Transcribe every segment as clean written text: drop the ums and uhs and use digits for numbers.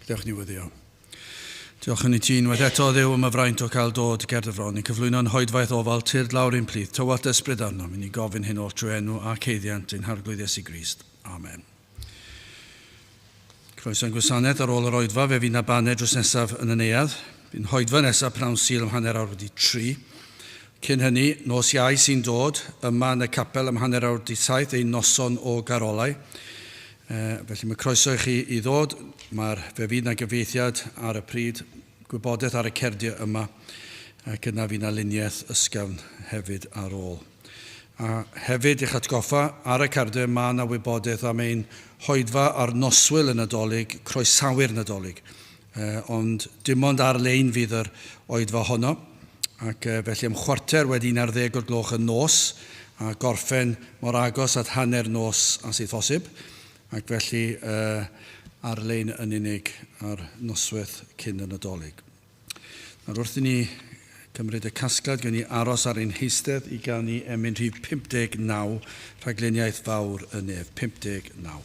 Gadewch ni weddio. Diolch yn i ti unwaith eto, Dduw, am y fraint o cael dod ger dy fron, i'n cyflwyno'n hoedfaeth ofal, tyrd lawr i'n plith, tywallt ysbryd arnom, i ni gofyn hyn oll trwy enw ac haeddiant ein Harglwydd Iesu Grist. Amen. Croeso i'n gwasanaeth ar ôl yr oedfa, fe fydd 'na baned drws nesaf yn y neuadd. Bydd hoedfa nesaf pnawn Sul am 3:30. Cyn hynny, nos Iau sy'n dod, yma yn y capel am 7:30, ein noson o garolau. Felly mae croeso i chi i ddod. Mae'r, fe fydd 'na gyfieithiad ar y pryd, gwybodaeth ar y cerdiau yma, ac yna fydd 'na luniaeth ysgafn hefyd ar ôl. A hefyd i'ch atgoffa, ar y cardiau mae 'na wybodaeth am ein hoedfa ar noswyl y Nadolig, croesawu'r Nadolig. Ond dim ond ar-lein fydd yr oedfa honno, ac felly am 11:15 o'r gloch y nos, a gorffen mor agos at hanner nos a sydd phosib, ac felly ar-lein yn unig ar noswaith cyn y Nadolig. Nawr wrth i ni cymryd y casgliad, gewn ni aros ar ein heistedd i ganu emyn rhif 59, Rhagluniaeth Fawr y Nef, 59.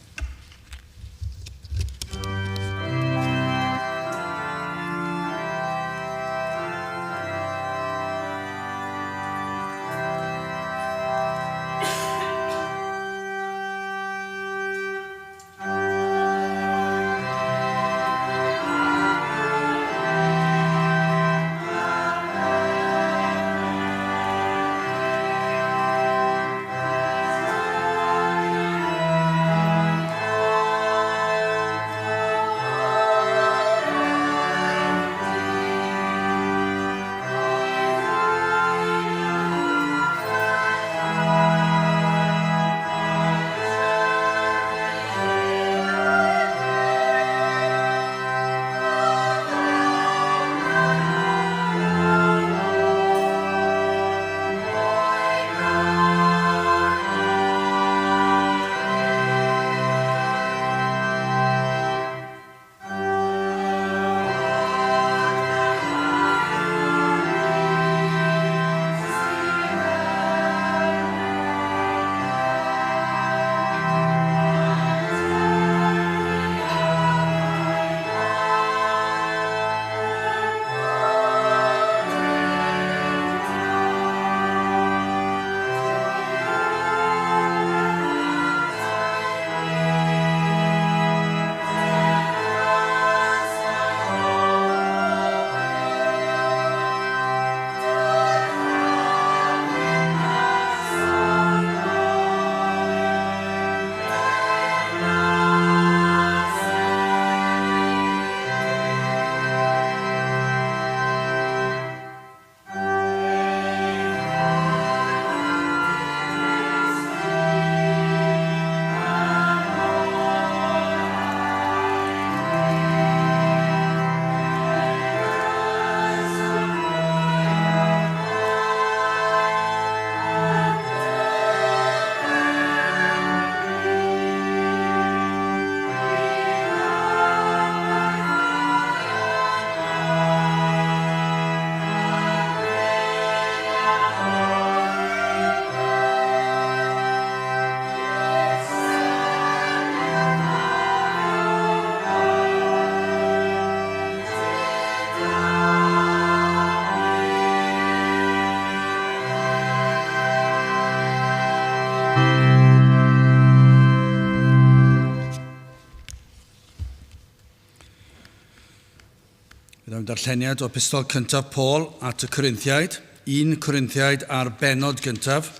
Bydd am darlleniad o Epistol cyntaf Paul at y Corinthiaid, 1 Corinthiaid a'r bennod gyntaf,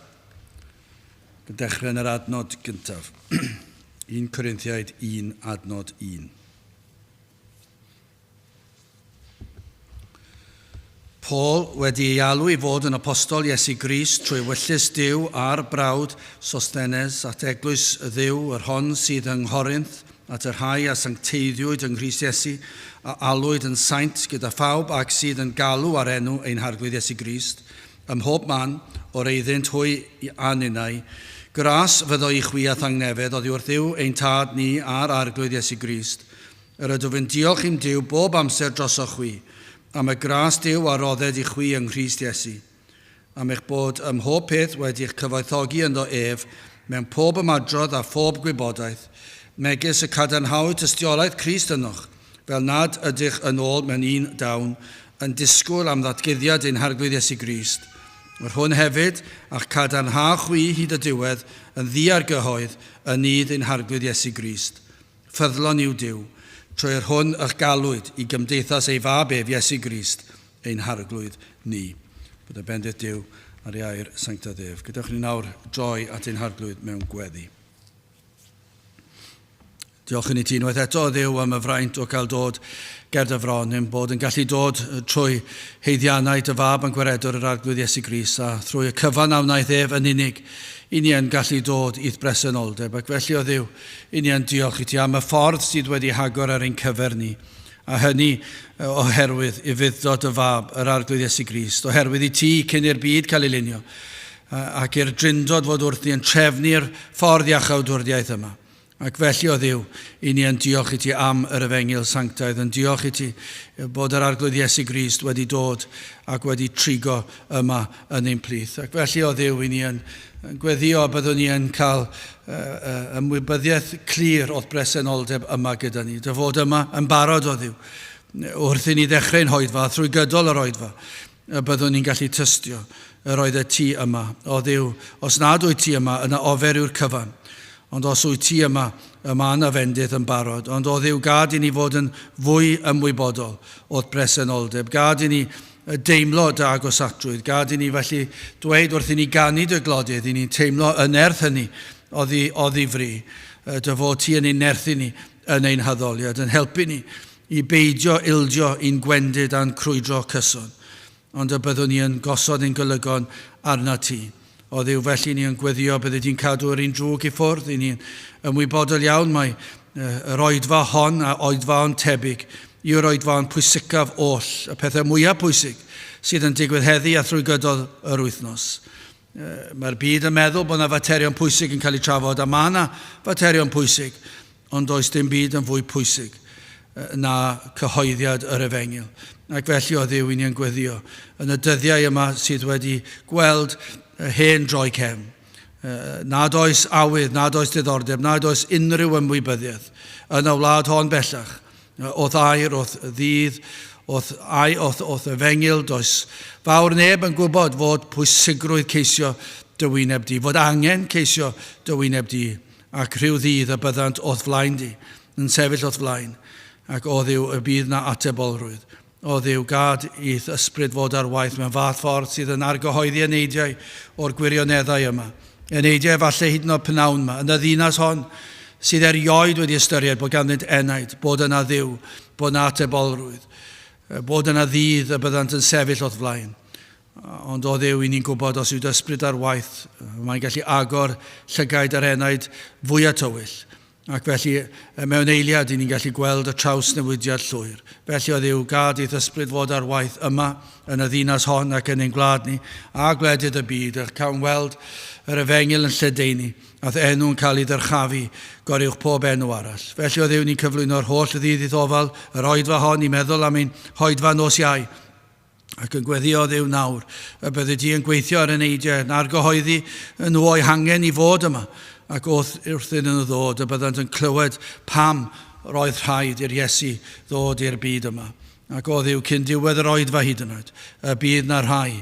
yn dechrau yn yr adnod gyntaf. 1 Corinthiaid 1 adnod 1. Paul wedi ei alw i fod yn apostol Iesu Grist trwy ewyllys Duw a'r brawd Sosthenes at eglwys y Dduw, yr hon sydd yng Nghorinth, at y rhai a sancteiddiwyd yng Nghrist Iesu, a alwyd yn saint gyda phawb ac sydd yn galw ar enw ein Harglwydd Iesu Grist, ym mhob man, o'r eiddynt hwy a ninnau. Gras fyddo i chwi a thangnefedd oddi wrth Dduw ein Tad ni a'r Arglwydd Iesu Grist. Yr ydw fi'n diolch i'm Duw bob amser drosoch chwi, am y gras Duw a rodded i chwi yng Nghrist Iesu, am eich bod ym mhob peth wedi eich cyfoethogi ynddo ef, mewn pob ymadrodd a phob gwybodaeth, megis y cadarnhawyd tystiolaeth Crist ynoch, fel nad ydych yn ôl mewn un dawn, yn disgwyl am ddatguddiad ein Harglwydd Iesu Grist, yr hwn hefyd a'ch cadarnha chwi hyd y diwedd yn ddiargyhoedd yn nydd ein Harglwydd Iesu Grist. Ffyddlon yw Duw, trwy yr hwn y'ch galwyd i gymdeithas ei Fab ef, Iesu Grist, ein Harglwydd ni. Bod y bendith Duw ar ei air sanctaidd ef. Gadewch ni nawr droi at ein Harglwydd mewn gweddi. Diolch i ni ti unwaith eto, Dduw, am y fraint o gael dod ger dy fron, ein bod yn gallu dod trwy haeddiannau dy fab yn gwaredwr yr Arglwydd Iesu Grist, a thrwy y cyfan a wnaeth ef yn unig, i ni yn gallu dod i'th bresenoldeb. Ac felly, o Dduw, i ni yn diolch i ti am y ffordd sydd wedi hagor ar ein cyfer ni, a hynny oherwydd ufudd-dod dy fab, yr Arglwydd Iesu Grist, oherwydd i ti cyn i'r byd cael ei lunio, ac i'r Drindod fod wrth ni yn trefnu'r ffordd iachawdwriaeth yma. Ac felly, o Dduw, i ni yn diolch i ti am yr efengyl sanctaidd, yn diolch i ti bod yr Arglwydd Iesu Grist wedi dod ac wedi trigo yma yn ein plith. Ac felly, o Dduw, i ni yn gweddio byddwn ni yn cael ymwybyddiaeth clir o'th bresenoldeb yma gyda ni. Dy fod yma yn barod, o Dduw, wrth i ni ddechrau'n hoedfa, trwy gydol yr oedfa, y byddwn ni'n gallu tystio yr oeddet ti yma. O Dduw, os nad wyt ti yma, yna ofer yw'r cyfan. Ond os wyt ti yma, y mae yna fendith yn barod. Ond o Dduw, gad i ni fod yn fwy ymwybodol o'th bresenoldeb. Gad i ni deimlo dy agosatrwydd. Gad i ni felly dweud wrth i ni ganu dy glodydd, i ni'n teimlo y nerth hynny oddi, oddi fri. Dy fod ti yn ein nerthu ni yn ein haddoliad, yn helpu ni i beidio ildio i'n gwendid a'n crwydro cyson, ond y byddwn ni yn gosod ein golygon arnat ti. O Dduw, felly ni yn gweddio byddi di'n cadw yr un drwg i ffwrdd, i ni'n ymwybodol iawn mai yr oedfa hon a oedfaon tebyg yw'r oedfaon pwysicaf oll, y pethau mwyaf pwysig sydd yn digwydd heddi a thrwy gydol yr wythnos. Mae'r byd yn meddwl bod yna faterion pwysig yn cael eu trafod, a mae yna faterion pwysig, ond does dim byd yn fwy pwysig na cyhoeddiad yr efengyl. Ac felly o Dduw, i ni yn gweddio yn y dyddiau yma sydd wedi gweld hen droi cefn. Nad oes awydd, nad oes diddordeb, nad oes unrhyw ymwybyddiaeth yn y wlad hon bellach O'th air, o'th ddydd, o'th, ai, o'th, o'th efengyl, does fawr neb yn gwybod fod pwysigrwydd ceisio dy wyneb di, fod angen ceisio dy wyneb di, ac rhyw ddydd y byddant o'th flaen di, yn sefyll o'th flaen, ac o Dduw y bydd na atebolrwydd. O Dduw, gad i'th ysbryd fod ar waith mewn fath ffordd sydd yn argyhoeddi eneidiau o'r gwirioneddau yma. Eneidiau efallai hyd yn oed pnawn yma, yn y ddinas hon, sydd erioed wedi ystyried bod ganddynt enaid, bod yna Dduw, bod yna atebolrwydd, bod yna ddydd y byddant yn sefyll o'th flaen. Ond o Dduw, i ni'n gwybod os yw dy ysbryd ar waith, mae'n gallu agor llygaid yr enaid fwyaf tywyll. Ac felly, mewn eiliad, i ni'n gallu gweld y trawsnewidiad llwyr. Felly, o Dduw, gad i'th ysbryd fod ar waith yma, yn y ddinas hon ac yn ein gwlad ni, a gwledydd y byd, a cawn weld yr efengyl yn lledaenu, a'th enw'n cael ei ddyrchafu goruwch pob enw arall. Felly, o Dduw, ni'n cyflwyno'r holl ddydd i'th ofal, yr oedfa hon, i meddwl am ein hoedfa nos Iau, Ac yn gweddio Dduw nawr y byddi di yn gweithio ar eneidiau, yn argyhoeddi nhw o'i hangen i fod yma, ac wrth wrthyn nhw ddod y byddant yn clywed pam roedd rhaid i'r Iesu ddod i'r byd yma. Ac o Dduw, cyn diwedd yr oedfa hyd yn oed, y bydd na rhai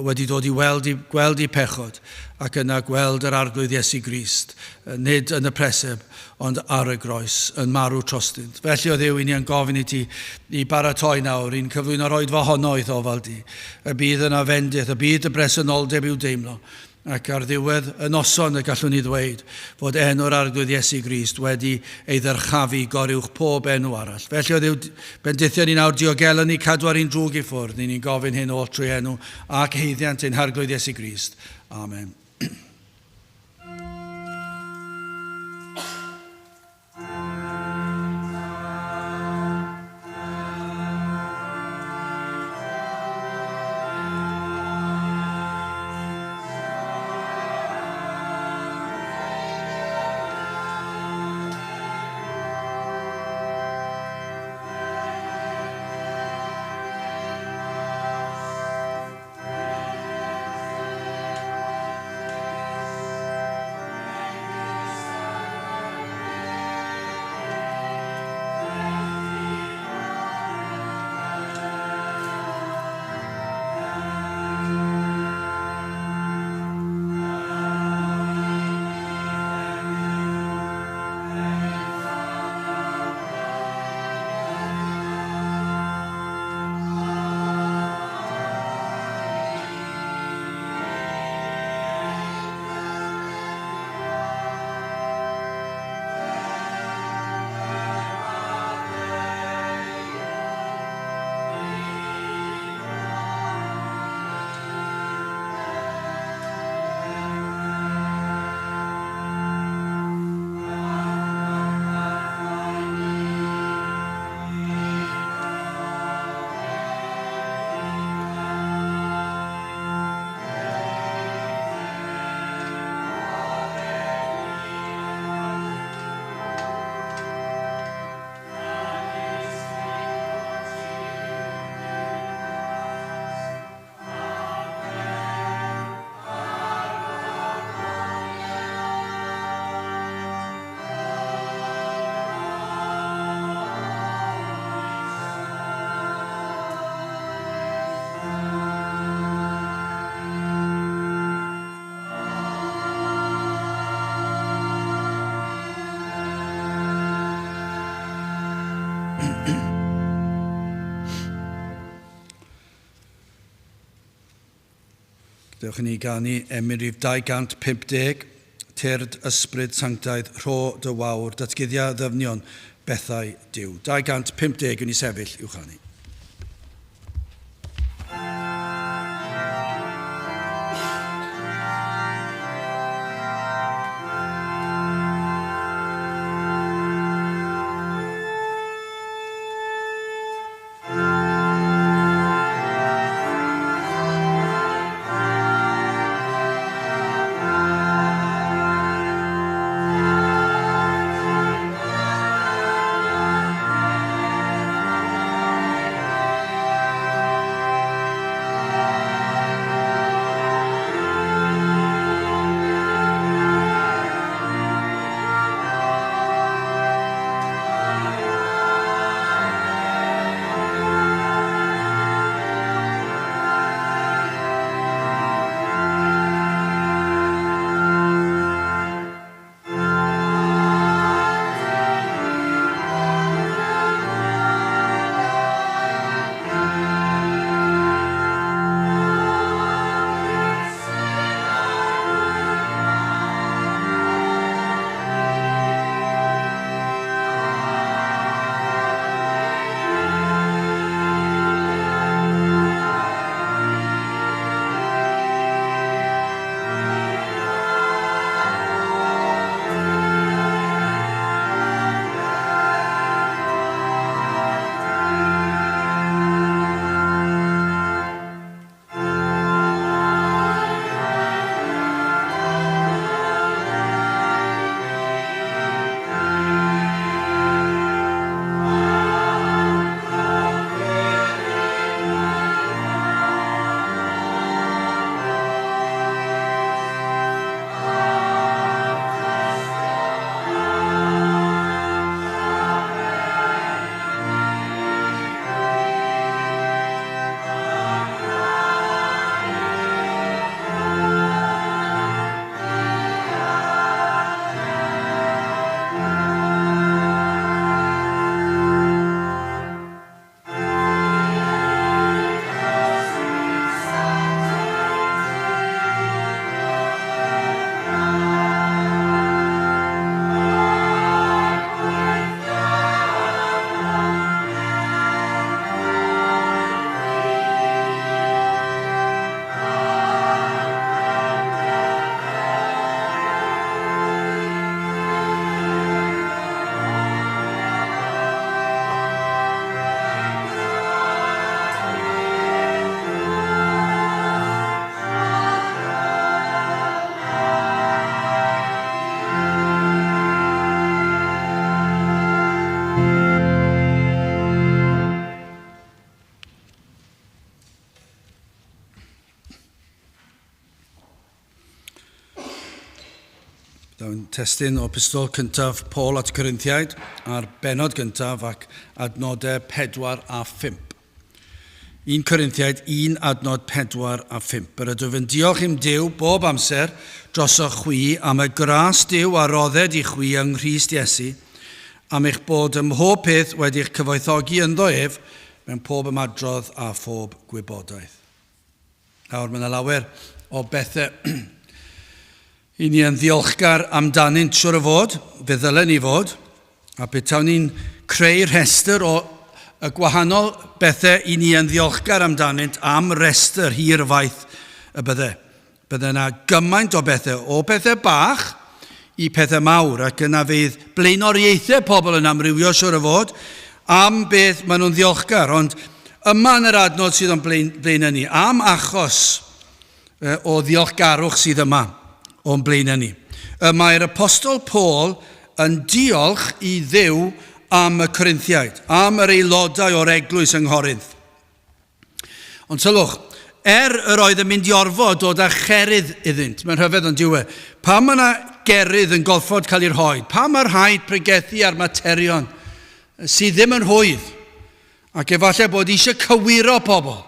wedi dod i weld i, gweld i pechod, ac yna gweld yr Arglwydd Iesu Grist, nid yn y preseb, ond ar y groes, yn marw trostynt. Felly, o Dduw, i ni yn gofyn i ti i baratoi nawr, i'n cyflwyno'r oedfa honno i'th ofal di. Y bydd yna fendith, y bydd dy bresenoldeb i'w deimlo, ac ar ddiwedd y noson y gallwn ni ddweud fod enw'r Arglwydd Iesu Grist wedi ei ddyrchafu goruwch pob enw arall. Felly, o Dduw, bendithio ni nawr, diogelu ni, cadw ar un drwg i ffwrdd. Ni'n ni'n gofyn hyn oll trwy enw ac haeddiant ein Harglwydd Iesu Grist. Amen. Dewch i ni ganu emyn rhif 250, Tyrd Ysbryd Sanctaidd, rho dy wawr, datguddia ddyfnion bethau Duw. 250 i ni sefyll i'w chanu. Daw'n testun o pistol cyntaf Paul at y Corinthiaid a'r benod gyntaf ac adnodau 4 a 5. 1 Corinthiaid 1 adnod 4 a 5. Yr ydwyf yn diolch i'm Duw bob amser drosoch chwi am y gras Duw a rodded i chwi yng Nghrist Iesu, am eich bod ym mhob peth wedi'ch cyfoethogi ynddo ef mewn pob ymadrodd a phob gwybodaeth. Nawr, mae yna lawer o bethau i ni yn ddiolchgar amdanynt, siwr o fod, fe ddylen ni fod, a petawn ni'n creu rhestr o y gwahanol bethau i ni yn ddiolchgar amdanynt am restr hir faith y bydde. Bydde yna gymaint o bethau, o bethau bach i pethau mawr, ac yna fydd blaenoriaethau pobl yn amrywio, siwr o fod, am beth maen nhw'n ddiolchgar. Ond yma yn yr adnod sydd o'n blaenau ni, am achos o ddiolchgarwch sydd yma o'n blaenau ni. Y mae'r apostol Paul yn diolch i Dduw am y Corinthiaid, am yr aelodau o'r eglwys yng Nghorinth. Ond sylwch, er yr oedd yn mynd i orfod dod â cherydd iddynt, mae'n rhyfedd ond dyw e, pam mae yna gerydd yn gorfod cael ei rhoi? Pam mae rhaid pregethu ar materion sydd ddim yn rhwydd? Ac efallai bod eisiau cywiro pobl.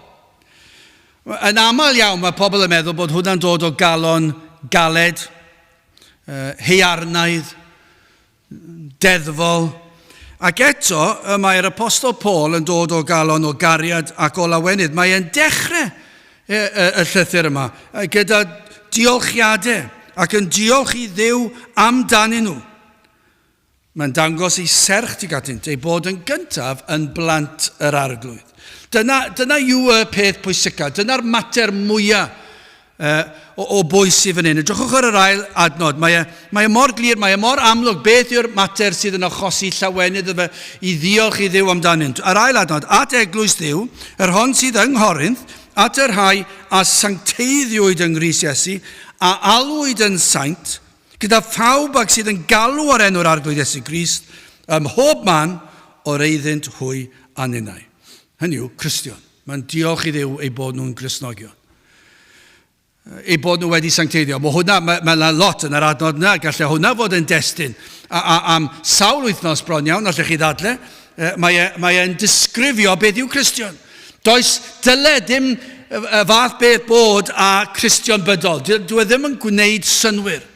Yn aml iawn mae pobl yn meddwl bod hwnna'n dod o galon galed, heiarnaidd, deddfol. Ac eto, y mae'r apostol Paul yn dod o galon o gariad ac o lawenydd. Mae e'n dechrau y, y, y llythyr yma gyda diolchiadau ac yn diolch i Dduw amdanyn nhw. Mae'n dangos ei serch tuag atynt, ei bod yn gyntaf yn blant yr Arglwydd. Dyna, dyna yw y peth pwysica, dyna'r mater mwyaf o, o bwys i fan hyn. Edrychwch ar yr ail adnod, mae e, mae e mor glir, mae e mor amlwg beth yw'r mater sydd yn achosi llawenydd iddo fe i ddiolch i Dduw amdanynt. Yr ail adnod, at eglwys Dduw, yr hon sydd yng Nghorinth, at y rhai a sancteiddiwyd yng Nghrist Iesu, a alwyd yn saint, Gyda phawb ag sydd yn galw ar enw'r Arglwydd Iesu Grist, ym mhob man o'r eiddynt hwy a ninnau. Hynny yw, Cristion. Mae'n diolch i Dduw eu bod nhw'n Gristnogion. Eu bod nhw wedi sancteiddio. Mae hwnna, mae, mae yna lot yn yr adnod yna, gallai hwnna fod yn destun. A, a, am sawl wythnos bron iawn, allech chi ddadle, mae e, mae e'n disgrifio beth yw Cristion. Does dyle dim y fath beth bod â Cristion bydol. Dyw e ddim yn gwneud synnwyr.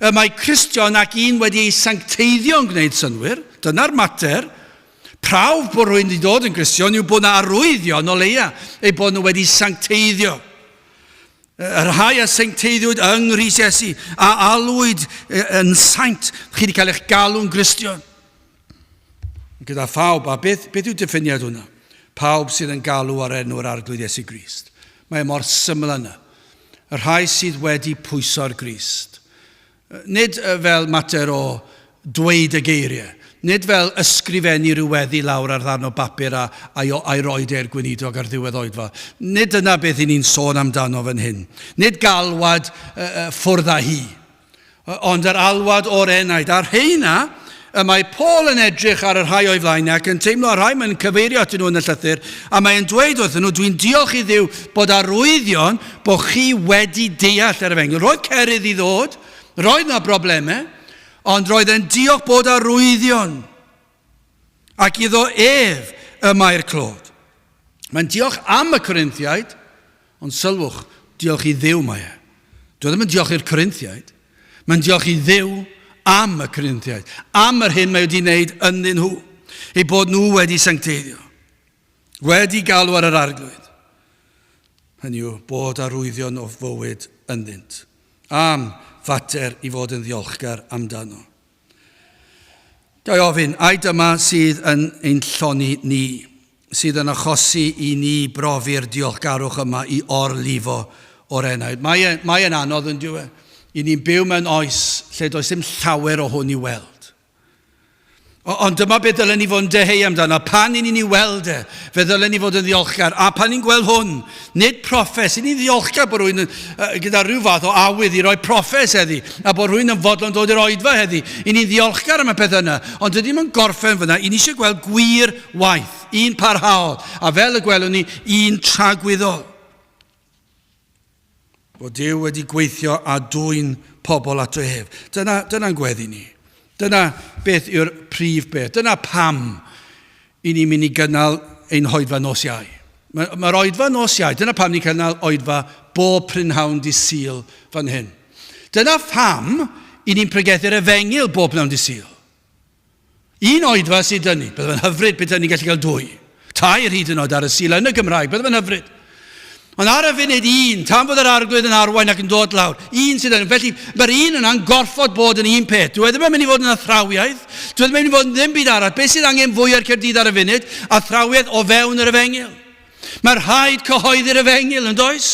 Y mae Cristion ac un wedi ei sancteiddio yn gwneud synnwyr. Dyna'r mater. Prawf bod rhywun wedi dod yn Gristion yw bod yna arwyddion o leia eu bod nhw wedi sancteiddio. Y rhai a sancteiddiwyd yng Nghrist Iesu, a alwyd yn saint, chi wedi cael eich galw'n Gristion. Gyda phawb, a beth, beth yw diffiniad hwnna? Pawb sydd yn galw ar enw'r Arglwydd Iesu Grist. Mae e mor syml yna. Y rhai sydd wedi pwyso'r Grist. Nid fel mater o dweud y geiriau, nid fel ysgrifennu rhyw weddi lawr ar ddarn o bapur a, a'i, a'i roed e'r gweinidog ar ddiwedd oedfa. Nid dyna beth i ni'n sôn amdano fan hyn. Nid galwad uh, ffwrdd â hi. Ond yr alwad o'r enaid. A'r rheina, y mae Paul yn edrych ar y rhai o'i flaen ac yn teimlo y rhai mae'n cyfeirio atyn nhw yn y llythyr, a mae'n dweud wrthyn nhw, dwi'n diolch i Dduw bod arwyddion bod chi wedi deall yr efengyl. Roedd cerydd i ddod, roedd na broblemau, ond roedd e'n diolch bod arwyddion. Ac iddo ef y mae'r clod. Mae'n diolch am y Corinthiaid, ond sylwch, diolch i Dduw mae e. Dwi e ddim yn diolch i'r Corinthiaid. Mae'n diolch i Dduw am y Corinthiaid, am yr hyn mae wedi wneud ynddyn nhw, eu bod nhw wedi sancteiddio, wedi galw ar yr Arglwydd. Hynny yw, bod arwyddion o fywyd ynddynt. Am fater i fod yn ddiolchgar amdano. Ga i ofyn, ai dyma sydd yn ein llonni ni, sydd yn achosi i ni brofi'r diolchgarwch yma i orlifo o'r enaid? Mae e'n mae e anodd yn dyw e? I ni'n byw mewn oes lle does dim llawer o hwn i weld. Ond dyma beth dylen ni fod yn dyheu amdano. Pan i ni'n ei weld e, fe ddylen ni fod yn ddiolchgar. A pan ni'n gweld hwn, nid proffes, i ni'n ddiolchgar bod rhywun gyda rhyw fath o awydd i roi proffes heddi, a bod rhywun yn fodlon dod i'r oedfa heddi. I ni'n ddiolchgar am y peth yna, ond dydy ddim yn gorffen fyna. I ni eisiau gweld gwir waith, un parhaol, a fel y gwelwn ni, un tragwyddol. Bod Duw wedi gweithio a dwyn pobl ato ef. Dyna, dyna'n gweddi ni. Dyna beth yw'r prif beth. Dyna pam i ni'n mynd i gynnal ein hoedfa nos Iau. Mae'r mae oedfa nos Iau, dyna pam ni'n cynnal oedfa bob prynhawn di Sul fan hyn. Dyna pham i ni'n pregethu'r efengyl bob pnawn di Sul. Un oedfa sydd 'da ni. Bydde fe'n hyfryd pe ni'n gallu cael dwy. Tair hyd yn oed ar y Sul yn y Gymraeg. Bydde fe'n hyfryd. Ond ar y funud un, tan fod yr Arglwydd yn arwain ac yn dod lawr, un sydd yn. Felly mae'r un yna'n gorfod bod yn un peth. Dyw e ddim yn mynd i fod yn athrawiaeth. Dyw e ddim yn mynd i fod yn ddim byd arall. Beth sydd angen fwy ar Caerdydd ar y funud? Athrawiaeth o fewn yr efengyl. Mae rhaid cyhoeddi'r efengyl, yn does?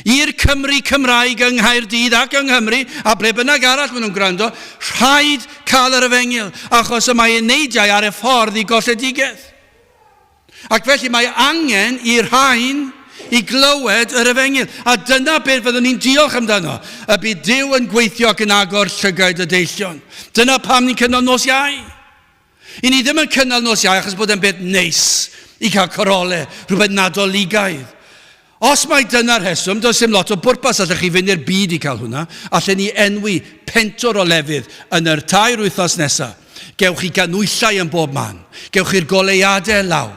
I'r Cymry Cymraeg yng Nghaerdydd ac yng Nghymru, a ble bynnag arall maen nhw'n gwrando, rhaid cael yr efengyl, achos y mae eneidiau ar y ffordd i golledigaeth. Ac felly mae angen i'r rhain i glywed yr efengyl. A dyna beth fyddwn ni'n diolch amdano, y bydd Duw yn gweithio ac yn agor llygaid y deillion. Dyna pam ni'n cynnal nos Iau. I ni ddim yn cynnal nos Iau achos bod e'n beth neis i cael corole, rhywbeth Nadoligaidd. Os mai dyna'r rheswm, does dim lot o bwrpas allech chi fynd i'r byd i cael hwnna. Allen ni enwi pentwr o lefydd yn yr tair wythnos nesa. Gewch chi ganwyllau yn bob man. Gewch chi'r goleuadau lawr.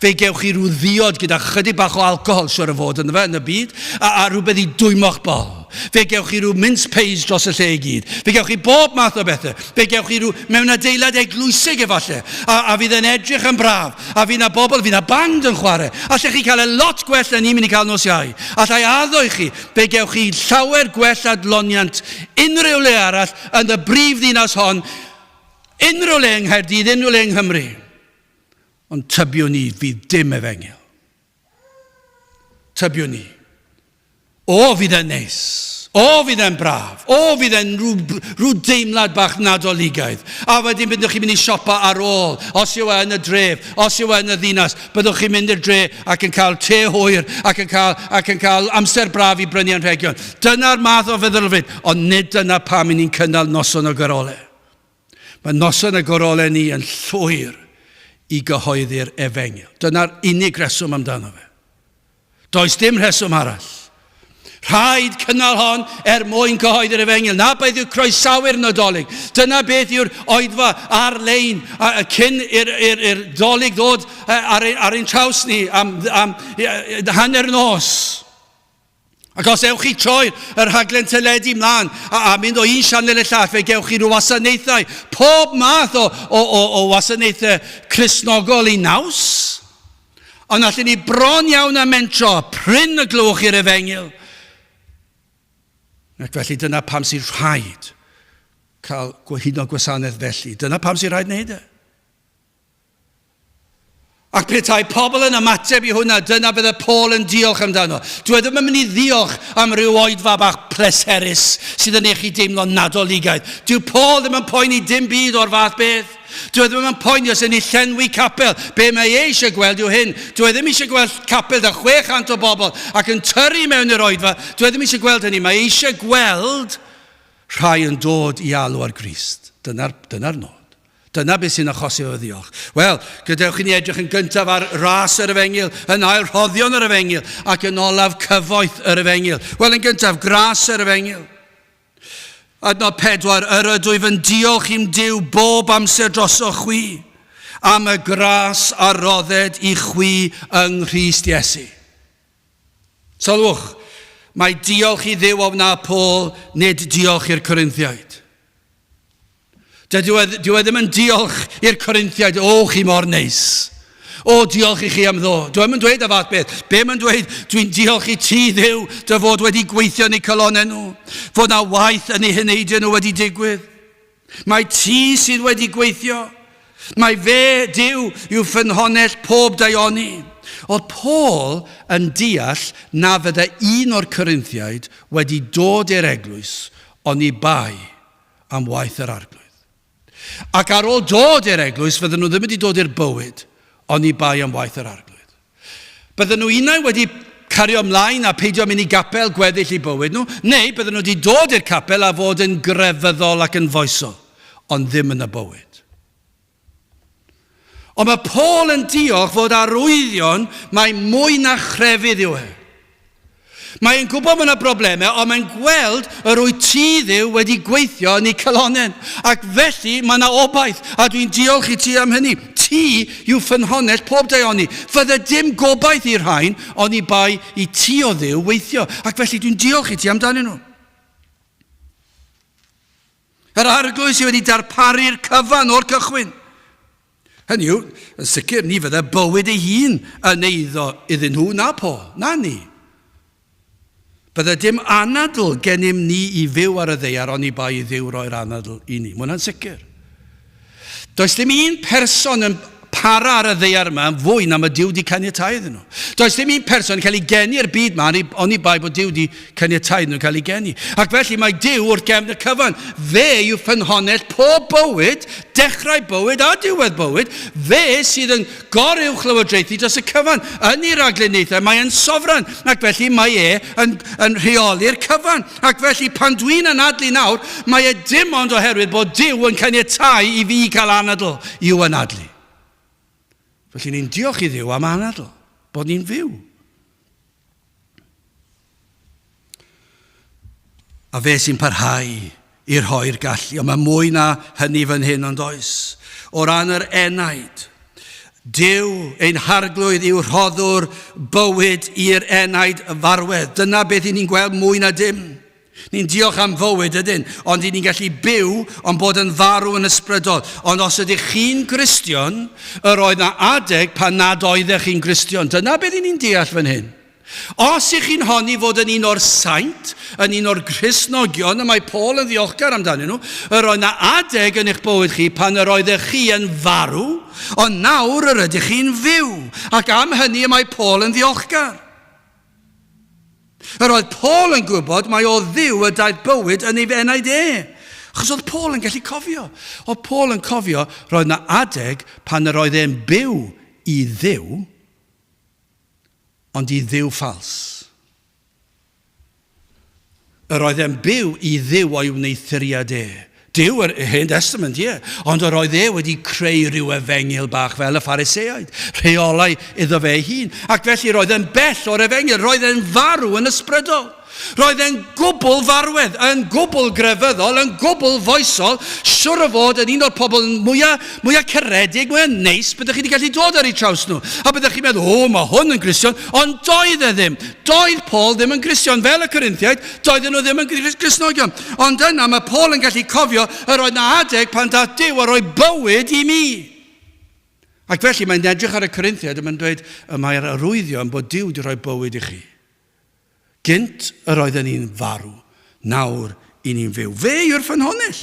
Fe gewch chi rhyw ddiod gyda chydig bach o alcohol, siwr o fod, ynddo fe, yn y byd, a, a rhywbeth i dwymo'ch bol. Fe gewch chi rhyw mince pies dros y lle i gyd. Fe gewch chi bob math o bethau. Fe gewch chi rhyw mewn adeilad eglwysig efallai, a, a fydd yn edrych yn braf, a fydd na bobl, fydd na band yn chwarae. Allech chi cael e lot gwell na ni'n mynd i cael nos Iau. Allai addo i chi, fe gewch chi llawer gwell adloniant unrhyw le arall yn y brif ddinas hon, unrhyw le yng Nghaerdydd, unrhyw le yng Nghymru. Ond tybiwn i fydd dim efengyl. Tybiwn i. O, fydd e'n neis. O, fydd e'n braf. O, fydd e'n rhyw, rhyw deimlad bach nadoligaidd. A wedyn byddwch chi'n mynd i siopa ar ôl, os yw e yn y dref, os yw e yn y ddinas, byddwch chi'n mynd i'r dre ac yn cael te hwyr ac yn cael, ac yn cael amser braf i brynu anrhegion. Dyna'r math o feddylfryd, ond nid dyna pam i ni'n cynnal noson o garolau. Mae noson y gorolau ni yn llwyr i gyhoeddi'r efengyl. Dyna'r unig reswm amdano fe. Does dim rheswm arall. Rhaid cynnal hon er mwyn cyhoeddi'r efengyl. Na beth yw croesawu'r Nadolig. Dyna beth yw'r oedfa ar-lein cyn i'r Dolig ddod ar, ar ein traws ni am, am hanner nos. Ac os ewch chi troi y rhaglen teledu mlaen a, a mynd o un sianel i'r llall, fe gewch chi rhyw wasanaethau, pob math o, o, o, o wasanaethau Cristnogol i naws. Ond allan ni bron iawn â mentro, prin y glywch i'r efengyl. Ac felly dyna pam sy'n rhaid cael hyd yn oed gwasanaeth felly. Dyna pam sy'n rhaid wneud e. Ac petai pobl yn ymateb i hwnna, dyna bydde Paul yn diolch amdano. Dwi e ddim yn mynd i ddiolch am ryw oedfa bach pleserus sydd yn eich i deimlo nadoligaidd. Dyw Paul ddim yn poeni dim byd o'r fath beth. Dwi e ddim yn poeni os yn ei llenwi capel. Be mae e eisiau gweld yw hyn. Dwi e ddim eisiau gweld capel da 600 o bobl ac yn tyrru mewn i'r oedfa. Dwi e ddim eisiau gweld hynny. Mae e eisiau gweld rhai yn dod i alw ar Grist. Dyna'r dyna nod. Dyna beth sy'n achosi fy ddiolch. Wel, gadewch i ni edrych yn gyntaf ar ras yr efengyl, yn ail rhoddion yr efengyl, ac yn olaf cyfoeth yr efengyl. Wel, yn gyntaf, gras yr efengyl. Adnod 4, yr ydwyf yn diolch i'm Duw bob amser drosoch chwi, am y gras a rodded i chwi yng Nghrist Iesu. Sylwch, mae diolch i Dduw a wna Paul, nid diolch i'r Corinthiaid. Dydy e, dyw e ddim yn diolch i'r Corinthiaid, o, chi mor neis. O, diolch i chi am ddod. Dwi ddim yn dweud y fath beth. Be mae'n dweud? Dwi'n diolch i ti, Dduw, dy fod wedi gweithio yn eu calonnau nhw. Fod na waith yn eu heneidiau nhw wedi digwydd. Mae ti sydd wedi gweithio. Mae fe, Duw, yw ffynhonnell pob daioni. Oedd Paul yn deall na fydde un o'r Corinthiaid wedi dod i'r eglwys oni bai am waith yr Arglwydd. Ac ar ôl dod i'r eglwys, fydden nhw ddim wedi dod i'r bywyd oni bai am waith yr Arglwydd. Bydden nhw unai wedi cario ymlaen a peidio mynd i gapel gweddill i bywyd nhw, neu bydden nhw wedi dod i'r capel a fod yn grefyddol ac yn foesol, ond ddim yn y bywyd. Ond mae Paul yn diolch fod arwyddion mae mwy na chrefydd yw e. Mae'n gwybod mae yna broblemau, ond mae'n gweld yr wyt ti Dduw wedi gweithio yn ei calonen. Ac felly mae yna obaith, a dwi'n diolch i ti am hynny. Ti yw ffynhonnell pob daioni. Fydde dim gobaith i'r rhain, oni bai i ti o Dduw weithio. Ac felly dwi'n diolch i ti amdanyn nhw. Yr Arglwydd sydd wedi darparu'r cyfan o'r cychwyn. Hynny yw, yn sicr, ni fydde bywyd ei hun yn eiddo iddyn nhw, na Paul, na ni. Bydde dim anadl gennym ni i fyw ar y ddaear oni bai i Dduw roi'r anadl i ni. Mae hwnna'n sicr. Does dim un person yn para ar y ddaear yma yn fwy na mae Duw wedi caniatáu iddyn nhw. Does dim un person yn cael ei geni i'r byd yma oni bai bod Duw wedi caniatáu iddyn nhw cael ei geni. Ac felly mae Duw wrth gefn y cyfan. Fe yw ffynhonnell pob bywyd, dechrau bywyd a diwedd bywyd. Fe sydd yn goruwch lywodraethu dros y cyfan. Yn ei ragluniaethau mae e'n sofran ac felly mae e yn, yn rheoli'r cyfan. Ac felly pan dwi'n anadlu nawr, mae e dim ond oherwydd bod Duw yn caniatáu i fi cael anadl i'w anadlu. Felly ni'n diolch i Dduw am anadl, bod ni'n fyw. A fe sy'n parhau i rhoi'r gallu, ond mae mwy na hynny fan hyn ond oes. O ran yr enaid, Duw ein harglwydd yw rhoddwr bywyd i'r enaid farwedd. Dyna beth i ni'n gweld mwy na dim. Ni'n diolch am fywyd ydyn, ond i ni'n gallu byw ond bod yn farw yn ysbrydol. Ond os ydych chi'n Gristion, yr oedd na adeg pan nad oeddech chi'n Gristion. Dyna beth i ni'n deall fan hyn. Os ych chi'n honni fod yn un o'r saint, yn un o'r Gristnogion, y mae Paul yn ddiolchgar amdanyn nhw, yr oedd na adeg yn eich bywyd chi pan yr oeddech chi yn farw, ond nawr yr ydych chi'n fyw, ac am hynny y mae Paul yn ddiolchgar. Yr oedd Paul yn gwybod mai o Dduw y daeth bywyd yn ei enaid e. Achos oedd Paul yn gallu cofio. Oedd Paul yn cofio roedd na adeg pan yr oedd e'n byw i Dduw, ond i dduw ffals. Yr oedd e'n byw i Dduw o'i wneuthuriad e. Duw yr Hen Testament, ie. Ond yr oedd e wedi creu rhyw efengyl bach fel y Phariseaid, rheolau iddo fe ei hun. Ac felly roedd e'n bell o'r efengyl, roedd e'n farw yn ysbrydol. Roedd e'n gwbl farwedd, yn gwbl grefyddol, yn gwbl foesol, siwr o fod yn un o'r pobl mwyaf, mwyaf caredig, mwyaf neis byddech chi wedi gallu dod ar eu traws nhw. A byddech chi'n meddwl, o, mae hwn yn Gristion, ond doedd e ddim. Doedd Paul ddim yn Gristion, fel y Corinthiaid, doedden nhw ddim yn Gristnogion. Ond yna mae Paul yn gallu cofio yr oedd na adeg pan daeth Duw a rhoi bywyd i mi. Ac felly mae'n edrych ar y Corinthiaid a mae'n dweud, y mae'r arwyddion bod Duw wedi rhoi bywyd i chi. Gynt yr oedden ni'n farw, nawr i ni'n fyw. Fe yw'r ffynhonnell.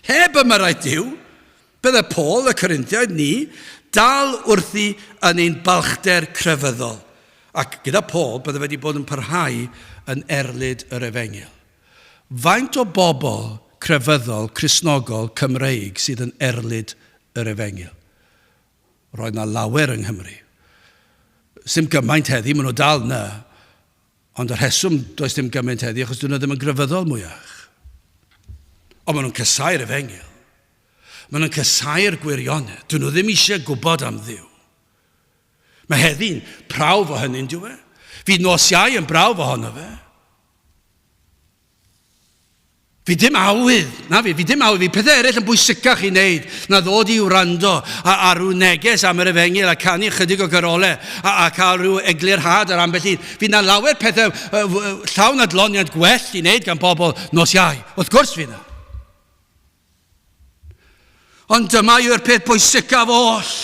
Heb ymyrraeth Duw, bydde Paul, y Corinthiaid, ni, dal wrthi yn ein balchder crefyddol. Ac gyda Paul, bydde wedi bod yn parhau yn erlid yr efengyl. Faint o bobl crefyddol, Cristnogol, Cymreig sydd yn erlid yr efengyl? Roedd 'na lawer yng Nghymru. Sdim gymaint heddi, maen nhw dal 'na. Ond y rheswm does dim gymaint heddi achos dyn nhw ddim yn grefyddol mwyach. Ond maen nhw'n casau'r efengyl. Maen nhw'n casau'r gwirionedd. Dyn nhw ddim eisiau gwybod am Dduw. Mae heddi'n prawf o hynny'n dyw e. Fydd nos Iau yn brawf ohono fe. Fi dim awydd, na fi, fi dim awydd, fi pethau eraill yn bwysicach i wneud na ddod i wrando a, a rhyw neges am yr efengyl a canu chydig o garolau a, a cael rhyw eglurhad ar ambell un. Fi na lawer pethau llawn adloniant gwell i wneud gan bobl nos Iau. Wrth gwrs fi na. Ond dyma yw'r peth pwysicaf oll.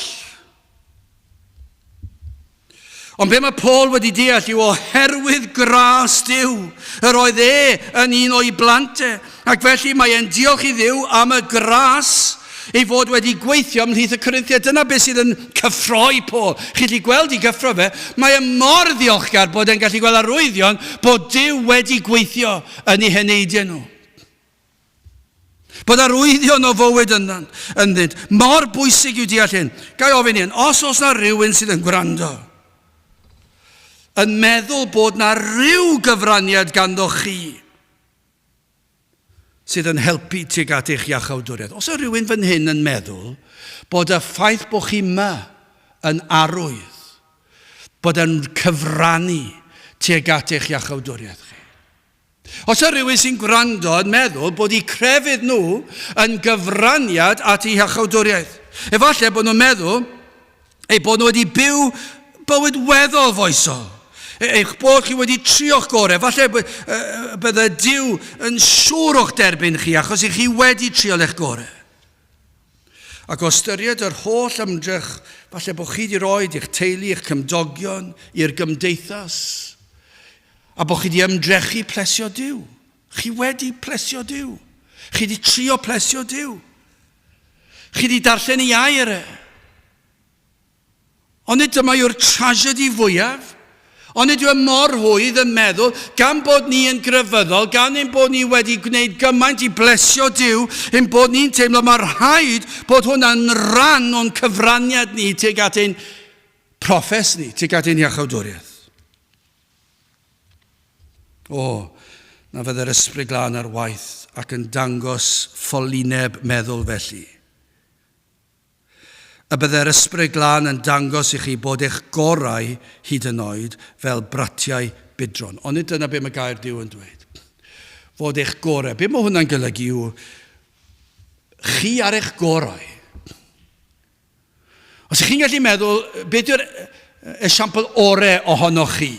Ond be mae Paul wedi deall yw oherwydd gras Duw, yr oedd e yn un o'i blant e, ac felly mae e'n diolch i Dduw am y gras ei fod wedi gweithio ymhlith y Corinthiaid. Dyna beth sydd yn cyffroi Paul. Chi'n gallu gweld i gyffro fe. Mae e mor ddiolchgar bod e'n gallu gweld arwyddion bod Duw wedi gweithio yn eu heneidiau nhw. Bod arwyddion o fywyd ynddynt. Mor bwysig yw deall hyn. Ga i ofyn hyn, os oes na rhywun sydd yn gwrando, yn meddwl bod na rhyw gyfraniad ganddo chi sydd yn helpu tuag at eich iachawdwriaeth. Os yw rhywun fan hyn yn meddwl bod y ffaith bod chi yma yn arwydd, bod yn cyfrannu tuag at eich iachawdwriaeth chi. Os yw rhywun sy'n gwrando yn meddwl bod eu crefydd nhw yn gyfraniad at eu hiachawdwriaeth, efallai bod nhw'n meddwl eu bod nhw wedi byw bywyd weddol foesol, e, eich bod chi wedi trio'ch gorau, falle bydde Duw yn siŵr o'ch derbyn chi achos i chi wedi trial eich gorau. Ac o ystyried yr holl ymdrech falle bod chi wedi rhoi i'ch teulu, i'ch cymdogion, i'r gymdeithas, a bod chi wedi ymdrechu plesio Duw. Chi wedi plesio Duw. Chi wedi trio plesio Duw. Chi wedi darllen ei air e. Onid dyma yw'r tragedy fwyaf? Onid yw e mor rhwydd yn meddwl, gan bod ni yn grefyddol, gan ein bod ni wedi gwneud gymaint i blesio Duw, ein bod ni'n teimlo mae rhaid bod hwnna'n rhan o'n cyfraniad ni tuag at ein proffes ni, tuag at ein iachawdwriaeth. O, na fydde'r Ysbryd Glân ar waith ac yn dangos ffolineb meddwl felly. Y byddai'r Ysbryd Glân yn dangos i chi bod eich gorau hyd yn oed fel bratiau budron. Onid dyna be mae gair Duw yn dweud? Fod eich gorau. Be mae hwnna'n golygu yw chi ar eich gorau. Os ych chi'n gallu meddwl, beth yw'r esiampl orau ohonoch chi?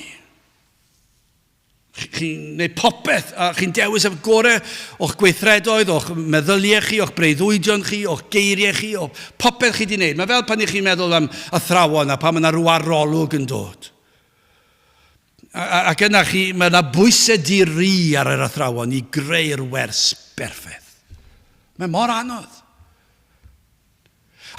Chi'n gwneud popeth, a chi'n dewis y gorau o'ch gweithredoedd, o'ch meddyliau chi, o'ch breuddwydion chi, o'ch geiriau chi, o popeth chi wedi gwneud. Mae fel pan ych chi'n meddwl am athrawon a pan mae yna rhyw arolwg yn dod. Ac yna chi, mae yna bwysau di-ri ar yr athrawon i greu'r wers berffaith. Mae mor anodd.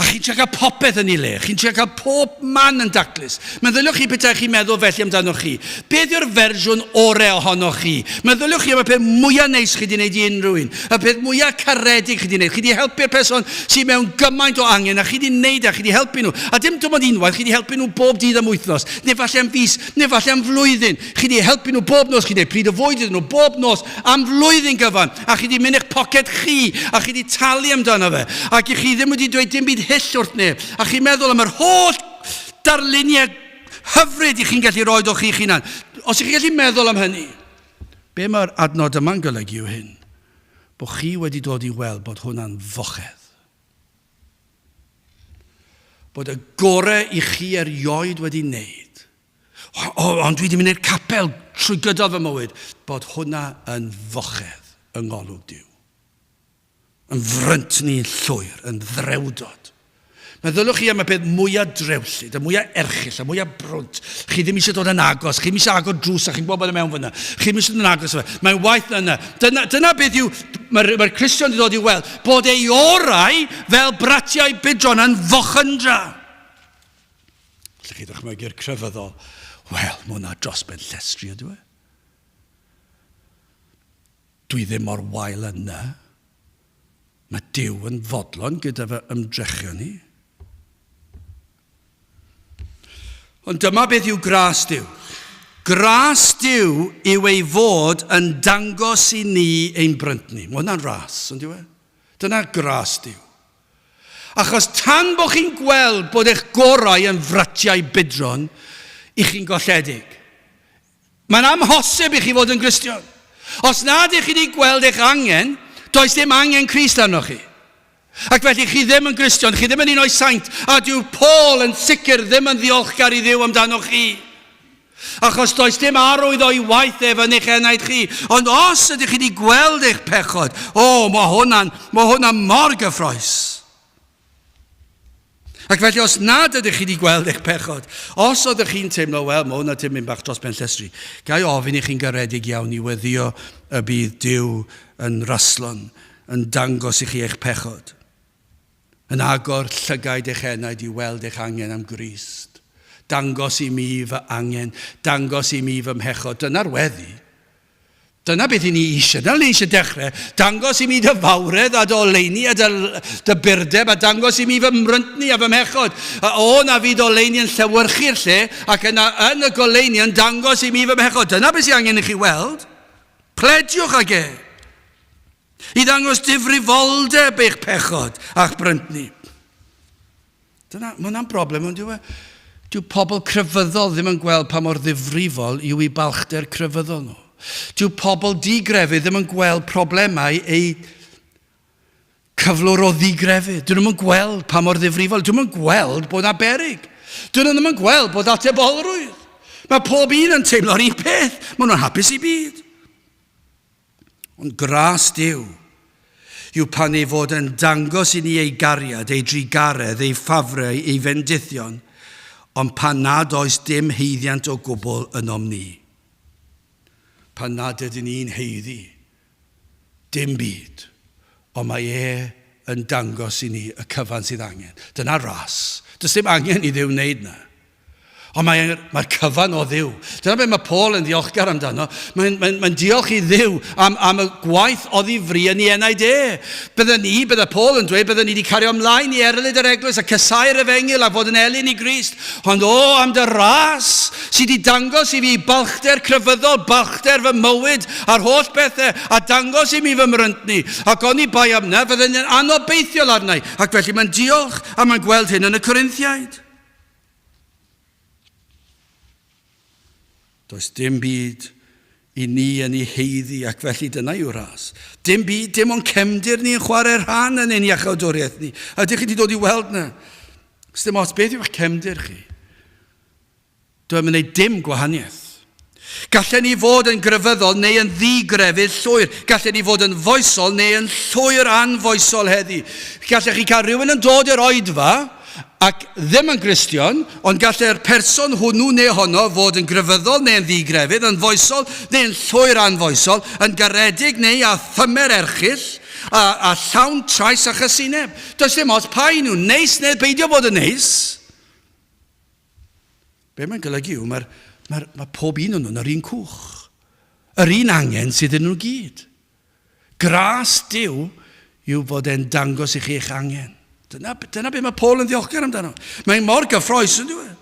A chi'n trio cael popeth yn ei le. Chi'n trio cael pob man yn daclus. Meddyliwch chi petai chi'n meddwl felly amdanoch chi. Beth yw'r fersiwn orau ohonoch chi? Meddyliwch chi am y peth mwyaf neis chi wedi gwneud i unrhyw un. Y peth mwyaf caredig chi wedi gwneud. Chi wedi helpu'r person sydd mewn gymaint o angen a chi wedi gwneud a chi wedi helpu nhw. A dim dim ond unwaith, chi wedi helpu nhw bob dydd am wythnos, neu falle am fis, neu falle am flwyddyn. Chi wedi helpu nhw bob nos, chi wedi pryd o fwyd iddyn nhw bob nos am flwyddyn gyfan, a chi wedi mynd i'ch poced chi, a chi wedi talu amdano fe, ac i chi ddim wedi dweud dim byd hyll wrth neb, a chi'n meddwl am yr holl darluniau hyfryd i chi'n gallu rhoi o chi'ch hunan. Os ych chi'n gallu meddwl am hynny, be mae'r adnod yma'n golygu yw hyn, bod chi wedi dod i weld bod hwnna'n fochedd. Bod y gorau i chi erioed wedi wneud O, ond dwi wedi mynd i'r capel trwy gydol fy mywyd, bod hwnna yn fochedd yng ngolwg Duw. Yn fryntni llwyr, yn ddrewdod. Meddyliwch chi am y peth mwyaf drewllyd, y mwyaf erchyll, y mwyaf brwnt. Chi ddim eisiau dod yn agos, chi ddim eisiau agor drws a chi'n gwybod bod e mewn fyna. Chi ddim eisiau dod yn agos fe. Mae'n waeth na yna. Dyna, dyna beth yw, mae'r mae Cristion wedi dod i weld, bod ei orau fel bratiau bidron yn fochyndrau. Allwch chi ddychmygu'r crefyddol? Wel, mae hwnna dros ben llestri ydw e. Dwi ddim mor wael yna. Mae Duw yn fodlon gyda fy ymdrechion i. Ond dyma beth yw gras Duw. Gras Duw yw ei fod yn dangos i ni ein bryntni. Mae hwnna'n ras, ond yw e? Dyna gras Duw. Achos tan bod chi'n gweld bod eich gorau yn fratiau budron, i chi'n golledig. Mae'n amhosib i chi fod yn Gristion. Os nad ych chi wedi gweld eich angen, does dim angen Crist arnoch chi. Ac felly chi ddim yn Gristion, chi ddim yn un o'i saint, a dyw Paul yn sicr ddim yn ddiolchgar i Dduw amdanoch chi. Achos does dim arwydd o'i waith ef yn eich enaid chi. Ond os ydych chi wedi gweld eich pechod, o, mae hwnna'n mae hwnna mor gyffroes. Ac felly os nad ydych chi wedi gweld eich pechod, os ydych chi'n teimlo, wel, mae hwnna tipyn bach dros ben llestri, ga i ofyn i chi'n garedig iawn i weddio y bydd Duw yn raslon, yn dangos i chi eich pechod. Yn agor llygaid eich enaid i weld eich angen am Grist. Dangos i mi fy angen, dangos i mi fy mhechod. Dyna'r weddi. Dyna beth i ni eisiau. Dyna ni eisiau dechrau. Dangos i mi dy fawredd a dy oleuni a dy, dy burdeb a dangos i mi fy mryntni a fy mhechod. A o na fydd oleuni yn llewyrchu'r lle ac yna yn y goleuni yn dangos i mi fy mhechod. Dyna beth sydd angen i chi weld. Plediwch ag e. I ddangos difrifoldeb eich pechod a'ch bryntni. Dyna, mae hwnna'n broblem, ond dyw e? Dyw pobl crefyddol ddim yn gweld pa mor ddifrifol yw eu balchder crefyddol nhw. Dyw pobl digrefydd ddim yn gweld problemau eu cyflwr o ddigrefydd. Dyn nhw'n gweld pa mor ddifrifol. Dyn nhw'n gweld bod yna berig. Dyn nhw ddim yn gweld bod atebolrwydd. Mae pob un yn teimlo'r un peth. Maen nhw'n hapus i byd. Ond gras Duw yw pan ei fod yn dangos i ni ei gariad, ei drugaredd, ei ffafrau, ei fendithion, ond pan nad oes dim haeddiant o gwbl ynom ni. Pan nad ydyn ni'n haeddu dim byd, ond mae e yn dangos i ni y cyfan sydd angen. Dyna ras. Does dim angen i Dduw wneud na. Ond mae'r mae cyfan o Dduw. Dyna beth mae Paul yn ddiolchgar amdano. Mae'n mae, mae diolch i Dduw am, am y gwaith oddi fri yn ei enaid e. Bydden ni, bydde Paul yn dweud, bydden ni wedi cario ymlaen i erlid yr eglwys a cysau'r efengyl a fod yn elyn i Grist. Ond o, am dy ras sydd wedi dangos i fi balchder crefyddol, balchder fy mywyd a'r holl bethau, a dangos i mi fy mryntni. Ac oni bai am na, fydden ni'n anobeithiol arnau. Ac felly mae'n diolch a mae'n gweld hyn yn y Corinthiaid. Does dim byd i ni yn ei heiddi ac felly dyna yw'r ras. Dim byd, dim ond cefndir ni yn chwarae rhan yn ein iachawdwriaeth ni. A ydych chi wedi dod i weld na? Dim ots beth yw'ch cefndir chi. Dwi'n mynd dim gwahaniaeth. Gallen ni fod yn grefyddol neu yn ddi-grefydd llwyr. Gallen ni fod yn foesol neu yn llwyr anfoesol heddi. Gallech chi cael rhywun yn dod i'r oedfa ac ddim yn Gristion, ond gallai'r person hwnnw neu honno fod yn grefyddol neu yn ddi-grefydd, yn foesol neu yn llwyr anfoesol, yn garedig neu â thymer erchyll, a, a llawn trais a chysineb. Does dim ots pa un nhw, neis neu beidio bod yn neis. Be mae'n golygu yw mae'r, mae, mae pob un o'n nhw'n yr un cwch. Yr un angen sydd yn nhw gyd. Gras Duw yw fod e'n dangos i chi eich angen. Dyna, dyna beth mae Paul yn ddiolchgar amdano. Mae'n mor gyffroes yn dweud.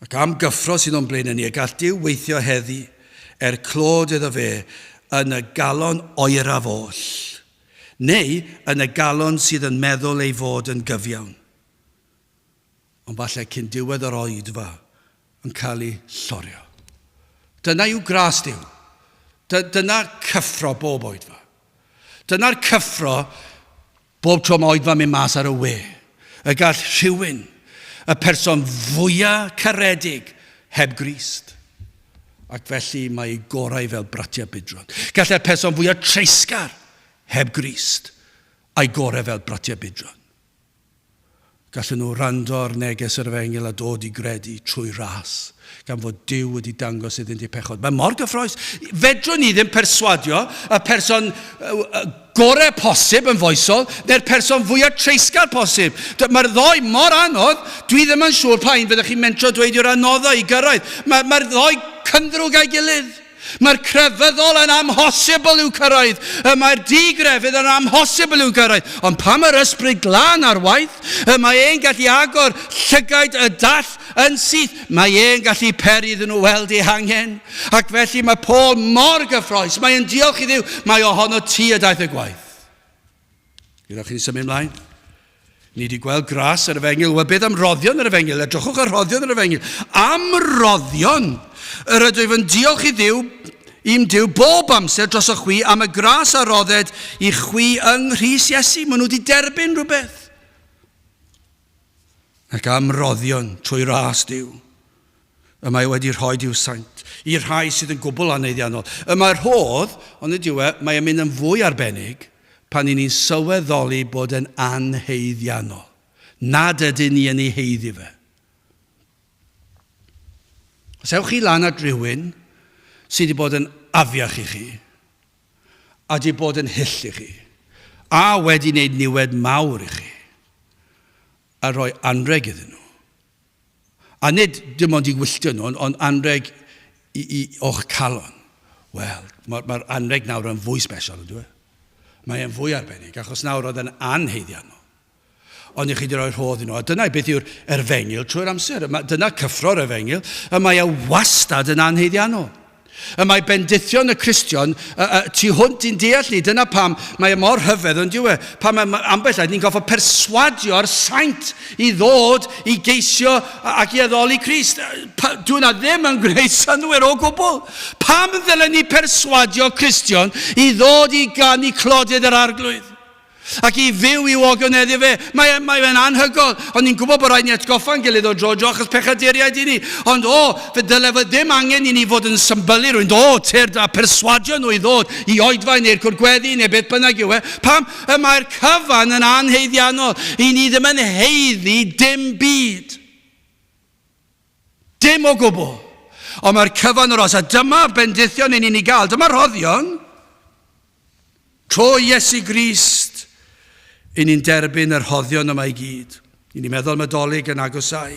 Ac am gyffro sydd o'n blaen ni, y gall Duw weithio heddi er clod iddo fe yn y galon oeraf oll, neu yn y galon sydd yn meddwl ei fod yn gyfiawn. Ond falle cyn diwedd yr oedfa yn cael ei llorio. Dyna yw gras Duw. Dyna cyffro bob oedfa. Dyna'r cyffro bob tro mae oedfa mynd mas ar y we. Y gall rhywun, y person fwyaf caredig, heb Grist. Ac felly mae ei gorau fel bratiau budron. Gallai'r person fwyaf treisgar heb Grist a'i gorau fel bratiau budron. Gallen nhw wrando ar neges yr Efengyl a dod i gredu trwy ras, gan fod Duw wedi dangos iddynt eu pechod. Mae mor gyffroes. Fedrwn ni ddim perswadio y person gorau posib yn foesol, neu'r person fwyaf treisgar posib. Mae'r ddoi mor anodd, dwi ddim yn siŵr pa un fyddech chi'n mentro dweud yw'r anoddau i gyrraedd. Mae'r mae ddoi cynddrwg â'i gilydd. Mae'r crefyddol yn amhosibl i'w cyrraedd. Y mae'r digrefydd yn amhosibl i'w gyrraedd. Ond pan mae'r ysbryd glân ar waith, y mae e'n gallu agor llygaid y dall yn syth. Mae e'n gallu peri iddyn nhw weld eu hangen. Ac felly mae Paul mor gyffroes. Mae e'n diolch i Dduw. Mae ohono ti y daeth y gwaith. Gyda chi'n symud mlaen. Ni wedi gweld gras yr efengyl. Wel, beth am roddion yr efengyl? Edrychwch ar roddion yr efengyl. Am roddion! Yr ydwyf yn diolch i Dduw, i'm Duw, bob amser dros y chwi am y gras a rodded i chwi yng Nghrist Iesu. Maen nhw wedi derbyn rhywbeth. Ac am roddion trwy ras Duw. Y mae wedi rhoi i'w saint, i'r rhai sydd yn gwbl anhaeddiannol. Y mae'r rhodd, ond y diwedd, mae e'n mynd yn fwy arbennig pan i ni'n sylweddoli bod e'n anhaeddiannol. Nad ydyn ni yn ei haeddu fe. Os ewch chi lan at rhywun sydd wedi bod yn afiach i chi, a wedi bod yn hyll i chi, a wedi wneud niwed mawr i chi, a rhoi anrheg iddyn nhw, A nid dim ond i wylltio nhw, ond, ond anrheg i, i, o'ch calon. Wel, mae'r mae anrheg nawr yn fwy special, ynddo e? Mae e'n fwy arbennig, achos nawr oedd yn anheiddiannol. Ond i chi wedi rhoi rhodd i nhw. A dyna beth yw'r erfengil trwy'r amser. Dyna cyffro'r efengyl. Y mae e wastad yn anheiddiannol. Y mae bendithion y Cristion tu hwnt i'n deall ni. Dyna pam mae e mor rhyfedd yn dyw e. Pam mae ambell waith ni'n gorfod perswadio'r saint i ddod i geisio ac i addoli Crist. Dyw hwnna ddim yn gwneud synnwyr o gwbl. Pam ddylen ni perswadio Cristion i ddod i ganu clodydd yr Arglwydd? Ac i fyw i'w ogoneddu fe. Mae, e, mae fe'n anhygoel. Ond ni'n gwybod bod rhaid ni atgoffa'n gilydd o dro dro achos pechaduriaid i ni. Ond o, fe dyle fe ddim angen i ni fod yn symbylu rwy'n dod, tyrd a perswadio nhw i ddod i oedfa neu'r cwrgweddi neu beth bynnag yw e. Pam? Y mae'r cyfan yn anheiddiannol. I ni ddim yn heiddi dim byd. Dim o gwbl. Ond mae'r cyfan o'r os. A dyma bendithion i ni'n ei gael. Dyma rhoddion. Trwy Iesu Grist, i ni'n derbyn y rhoddion yma i gyd. I ni'n meddwl am y Dolig yn agosau.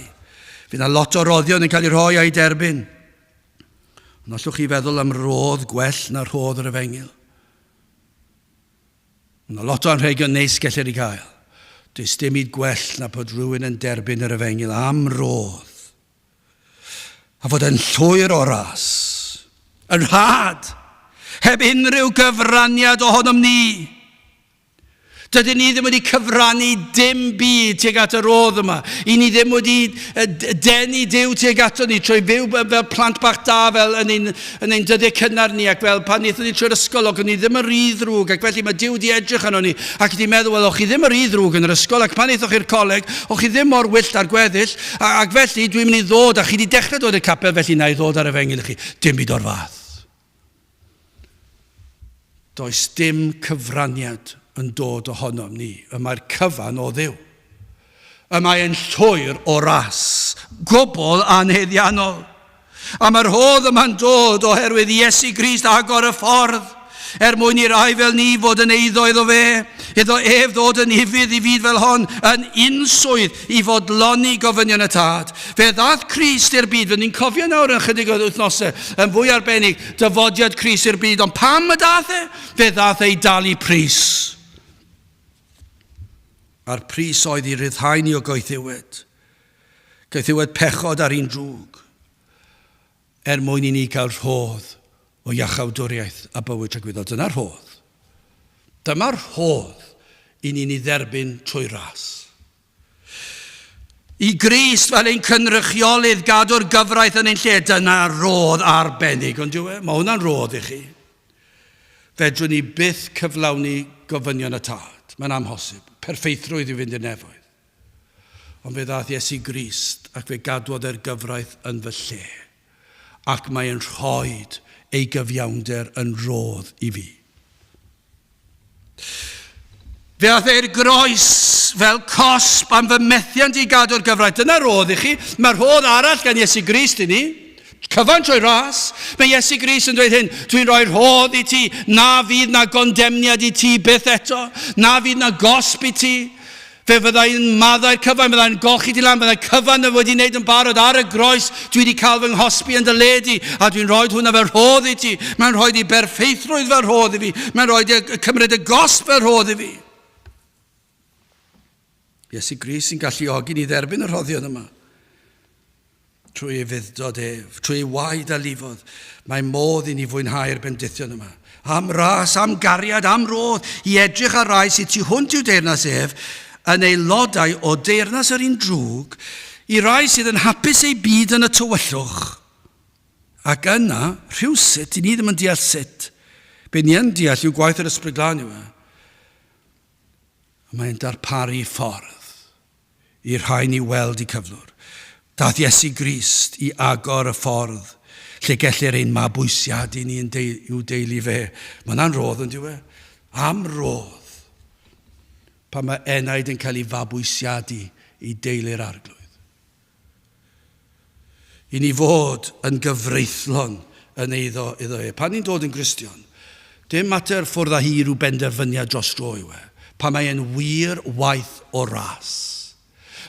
Fydd yna lot o roddion yn cael eu rhoi a'i derbyn. Ond allwch chi feddwl am rodd gwell na rhodd yr efengyl? Mae yna lot o anrhegion neis gellir ei gael. Does dim byd gwell na bod rhywun yn derbyn yr efengyl am rodd. A fod yn llwyr o ras. Yn rhad. Heb unrhyw gyfraniad ohonom ni. Dydyn ni ddim wedi cyfrannu dim byd tuag at y rodd yma. I ni ddim wedi denu Duw tuag ato ni trwy fyw fel plant bach da fel yn ein, yn ein dyddiau cynnar ni ac fel pan wnaethon ni trwy'r ysgol ac o'n ni ddim yn rhy ddrwg ac felly mae Duw wedi edrych arno ni ac wedi meddwl, wel, o'ch chi ddim yn rhy ddrwg yn yr ysgol ac pan aethoch chi'r coleg, o'ch chi ddim mor wyllt â'r gweddill ac felly dwi'n mynd i ddod a chi wedi dechrau dod i'r capel felly na i ddod ar efengyl i chi. Dim byd o'r fath. Does dim cyfraniad yn dod ohonom ni. Y mae'r cyfan o Dduw. Y mae yn llwyr o ras, gwbl anheddiannol. A mae'r rhodd yma'n dod oherwydd Iesu Grist agor y ffordd er mwyn i rai fel ni fod yn eiddo iddo fe, iddo ef ddod yn ufudd i fyd fel hon, yn unswydd i fodloni gofynion y Tad. Fe ddaeth Crist i'r byd, fyddwn ni'n cofio nawr yn chydig o wythnosau, yn fwy arbennig, dyfodiad Crist i'r byd, ond pam y dath e? Fe ddath e i dalu pris. A'r pris oedd i ryddhau ni o goethiwed. Goethiwed pechod ar un drwg, er mwyn i ni gael rhodd o iachawdwriaeth a bywyd tragwyddol. Dyna'r rhodd. Dyma'r rhodd i ni'n ei dderbyn trwy ras. I Grist fel ein cynrychiolydd gadw'r gyfraith yn ein lle, dyna rodd arbennig, ond yw e? Mae hwnna'n rodd i chi. Fedrwn ni byth cyflawni gofynion y Tad. Mae'n amhosib. Perffeithrwydd i fynd i'r nefoedd. Ond fe ddaeth Iesu Grist ac fe gadwodd e'r gyfraith yn fy lle. Ac mae'n rhoed ei gyfiawnder yn rodd i fi. Fe aeth e'r groes fel cosb am fy methiant i gadw'r gyfraith. Dyna rodd i chi. Mae rhodd arall gan Iesu Grist i ni. Cyfan trwy ras. Mae Iesu Grist yn dweud hyn, dwi'n rhoi rhodd i ti, na fydd na gondemniad i ti byth eto, na fydd na gosb i ti. Fe fyddai'n maddau'r cyfan, fyddai'n golchi di lan, fyddai'r cyfan y wedi wneud yn barod ar y groes, dwi wedi cael fy nghosbi yn dy le di, a dwi'n rhoi hwnna fel rhodd i ti. Mae'n rhoi di berffeithrwydd fel rhodd i fi. Mae'n rhoi di cymryd y gosb fel rhodd i fi. Iesu Grist sy'n galluogi ni dderbyn y rhoddion yma. Trwy ei fuddod ef, trwy ei waed a lifodd, mae modd i ni fwynhau'r bendithion yma. Am ras, am gariad, am rodd, i edrych ar rai sydd tu hwnt i'w deyrnas ef, yn aelodau o deyrnas yr un drwg, i rai sydd yn hapus eu byd yn y tywyllwch. Ac yna, rhywsut, i ni ddim yn deall sut, be ni yn deall yw gwaith yr Ysbryd Glân yw e. Mae'n darparu ffordd i'r rhai ni weld eu cyflwr. Daeth Iesu Grist i agor y ffordd lle gellir ein mabwysiadu ni yn deil, i'w deulu fe. Mae hwnna'n rodd yn dyw e? Am rodd. Pan mae enaid yn cael ei fabwysiadu i deulu'r arglwydd. I ni fod yn gyfreithlon yn eiddo iddo e. Pan ni'n dod yn Gristion, dim mater ffwrdd â hi rhyw benderfyniad dros dro yw e. Pan mae e'n wir waith o ras.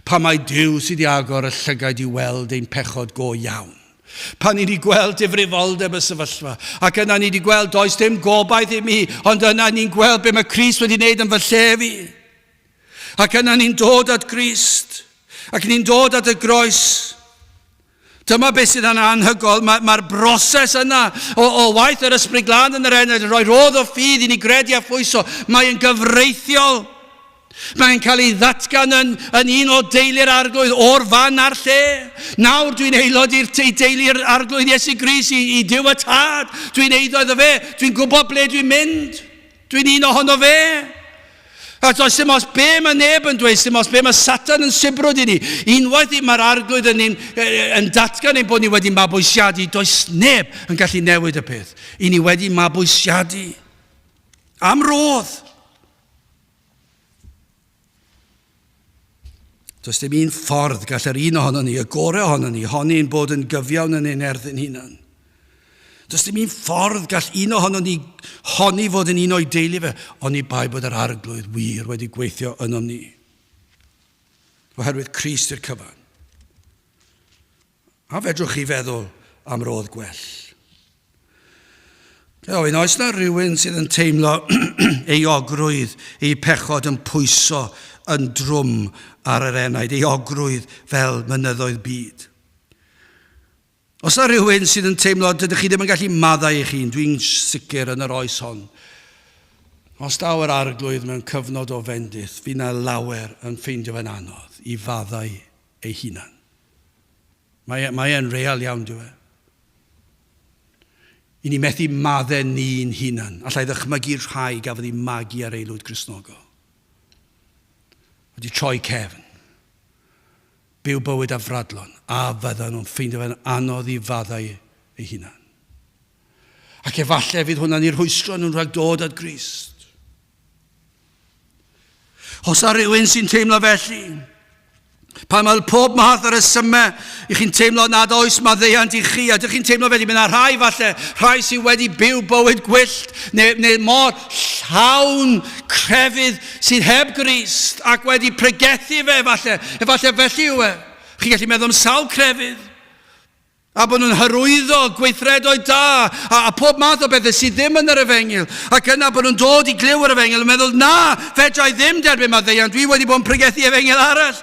Pan mae Duw sydd wedi agor y llygaid i weld ein pechod go iawn. Pan ni wedi gweld difrifoldeb y sefyllfa, ac yna ni wedi gweld does dim gobaith i mi, ond yna ni'n gweld be mae Crist wedi wneud yn fy lle fi. Ac yna ni'n dod at Grist, ac ni'n dod at y groes. Dyma beth sydd yn anhygoel, mae'r mae broses yna o, o waith yr Ysbryd Glân yn yr enaid yn rhoi rhodd o ffydd i ni gredu a phwyso. Mae'n gyfreithiol. Mae'n cael ei ddatgan yn, yn un o deulu'r arglwydd o'r fan a'r lle. Nawr dwi'n aelod i'r deulu'r arglwydd Iesu Grist, i, i Duw y Tad. Dwi'n eiddo iddo fe. Dwi'n gwybod ble dwi'n mynd. Dwi'n un ohono fe. A does dim os be mae neb yn dweud, dim os be mae Satan yn sibrwd i ni. Unwaith i mae'r arglwydd yn, yn, yn datgan ein bod ni wedi mabwysiadu, does neb yn gallu newid y peth. I ni wedi mabwysiadu. Am rodd. Does dim un ffordd gall yr un ohono ni, y gorau ohono ni, honni ein bod yn gyfiawn yn ein erddyn hunan. Does dim un ffordd gall un ohono ni honni fod yn un o'i deulu fe, oni bai bod yr arglwydd wir wedi gweithio ynom ni. Oherwydd Crist i'r cyfan. A fedrwch chi feddwl am rodd gwell? Ofyn, oes na rhywun sydd yn teimlo euogrwydd eu pechod yn pwyso yn drwm ar yr enaid, euogrwydd fel mynyddoedd byd? Os na rhywun sydd yn teimlo dydych chi ddim yn gallu maddau eich hun, dwi'n sicr yn yr oes hon. Os daw yr Arglwydd mewn cyfnod o fendith, fydd 'na lawer yn ffeindio fe'n anodd i faddau ei hunan. Mae, e, mae e'n real iawn, dyw e. I ni methu maddau ni'n hunan. Allai ddychmygu rhai gafodd eu magu ar aelwyd Gristnogol. Wedi troi cefn. Byw bywyd afradlon, a fyddan nhw'n ffeindio fe'n anodd i faddau eu hunan. Ac efallai fydd hwnna'n eu rhwystro nhw'n rhag dod at Grist. Os a rhywun sy'n teimlo felly, pan mae pob math o resymau i chi'n teimlo nad oes maddeuant i chi, a dych chi'n teimlo felly, mae yna rhai falle, rhai sydd wedi byw bywyd gwyllt, neu, neu mor llawn crefydd sydd heb Grist ac wedi pregethu fe falle, efallai felly yw e. Chi'n gallu meddwl am sawl crefydd. A bod nhw'n hyrwyddo gweithredoedd da a, a pob math o bethau sydd ddim yn yr efengyl. Ac yna bod nhw'n dod i glyw yr efengyl yn meddwl, na, fedra i ddim derbyn maddeuant, dwi wedi bod yn pregethu efengyl arall.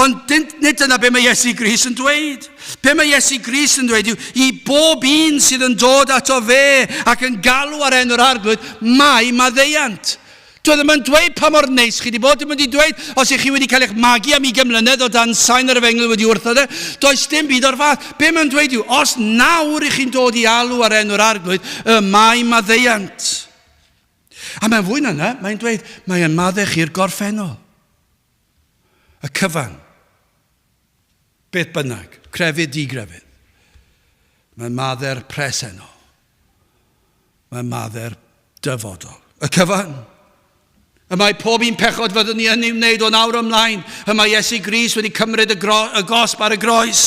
Ond nid dyna be mae Iesu Grist yn dweud. Be mae Iesu Grist yn dweud yw, i bob un sydd yn dod ato fe ac yn galw ar enw'r Arglwydd, mae maddeuant. Dwi ddim yn dweud pa mor neis chi wedi bod, dim ond i dweud os ych chi wedi cael eich magu am 20 mlynedd o dan sain yr efengyl wedi wrthod e, does dim byd o'r fath. Be mae'n dweud yw, os nawr ych chi'n dod i alw ar enw'r Arglwydd, y mae maddeuant. A mae'n fwy na yna, mae'n dweud, mae'n maddau chi'r gorffennol. Y cyfan. Beth bynnag, crefydd, digrefydd. Mae'n maddau'r presennol. Mae'n maddau'r dyfodol. Y cyfan. Y mae pob un pechod fyddwn ni yn ei wneud o nawr ymlaen. Y mae Iesu Grist wedi cymryd y, gro, y gosb ar y groes.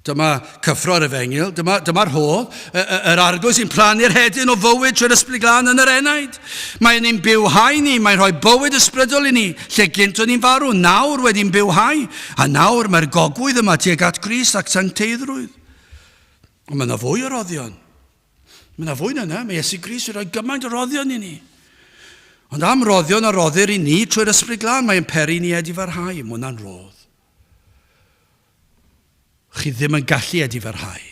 Dyma cyffro'r efengyl, dyma, dyma'r rhodd, yr arglwydd sy'n plannu'r hedyn o fywyd trwy'r Ysbryd Glân yn yr enaid. Mae'n ein bywhau ni, mae'n rhoi bywyd ysbrydol i ni, lle gynt o'n i'n farw, nawr wedi'n bywhau, a nawr mae'r gogwydd yma tuag at Grist ac sancteiddrwydd. Ond mae yna fwy o roddion. Mae yna fwy na yna. Mae Iesu Grist wedi rhoi gymaint o roddion i ni. Ond am roddion a roddir i ni trwy'r Ysbryd Glân, mae'n peri i ni edifarhau. Mae hwnna'n rodd. Chi ddim yn gallu edifarhau.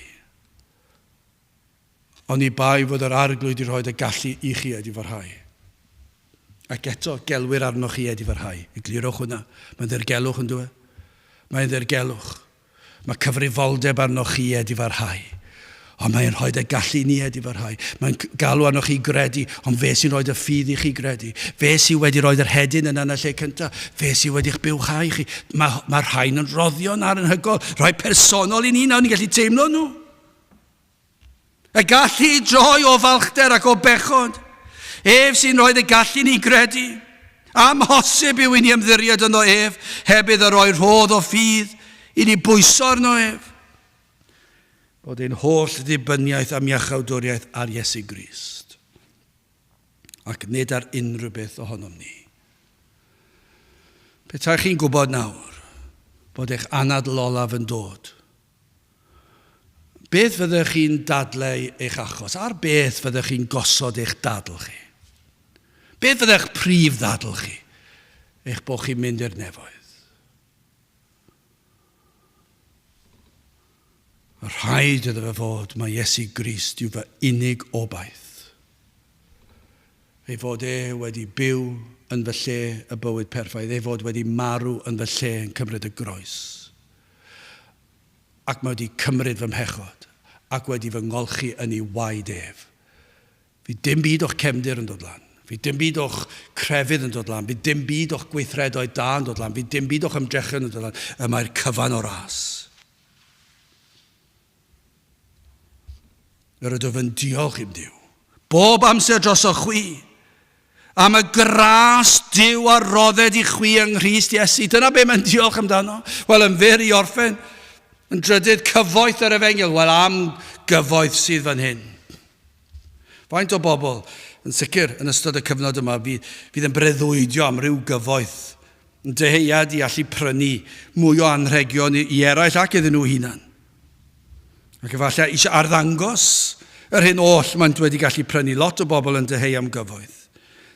Oni bai fod yr Arglwydd wedi rhoi y gallu i chi edifarhau. Ac eto, gelwir arnoch chi edifarhau. Eglurwch hwnna. Mae'n ddirgelwch yn dweud. Mae'n ddirgelwch. Mae cyfrifoldeb arnoch chi i edifarhau. Ond mae'n rhoi y gallu i ni edifarhau. Mae'n galw arnoch chi i gredu, ond fe sy'n rhoi y ffydd i chi gredu. Fe sydd wedi rhoi yr hedyn yna yn y lle cyntaf. Fe sydd wedi'ch bywhau chi. Mae, mae rhain yn roddion anhygoel, rhai personol i ni nawr, ni'n gallu teimlo nhw. Y gallu i droi o falchder ac o bechod. Ef sy'n rhoi y gallu ni gredu. Amhosib yw i ni ymddiried ynddo ef, heb iddo roi rhodd o ffydd i ni bwyso arno ef. Bod ein holl ddibyniaeth am iachawdwriaeth ar Iesu Grist, ac nid ar unrhyw beth ohonom ni. Petai chi'n gwybod nawr bod eich anadl olaf yn dod, Beth fyddech chi'n dadlau eich achos? Ar beth fyddech chi'n gosod eich dadl chi? Beth fyddech prif ddadl chi? Eich bod chi'n mynd i'r nefoedd. Rhaid iddo fe fod mae Iesu Grist yw fy unig obaith. Ei fod e wedi byw yn fy lle y bywyd perffaith, ei fod wedi marw yn fy lle yn cymryd y groes. Ac mae wedi cymryd fy mhechod ac wedi fy ngolchi yn ei waed ef. Fydd dim byd o'ch cefndir yn dod lan. Fydd dim byd o'ch crefydd yn dod lan. Fydd dim byd o'ch gweithredoedd da yn dod lan. Fydd dim byd o'ch ymdrechion yn dod lan. Y mae'r cyfan o ras. Yr ydw yn diolch i'm Duw. Bob amser drosoch chwi, am y gras Duw a rodded i chwi yng Nghrist Iesu. Dyna be mae'n diolch amdano. Wel, yn fyr i orffen, yn drydydd, cyfoeth yr efengyl. Wel, am gyfoeth sydd fan hyn. Faint o bobl, yn sicr yn ystod y cyfnod yma, fydd, fydd yn breuddwydio am ryw gyfoeth, yn dyheuad i allu prynu mwy o anrhegion i eraill ac iddyn nhw hunan. Ac efallai eisiau arddangos yr hyn oll maent wedi gallu prynu. Lot o bobl yn dyheu am gyfoeth,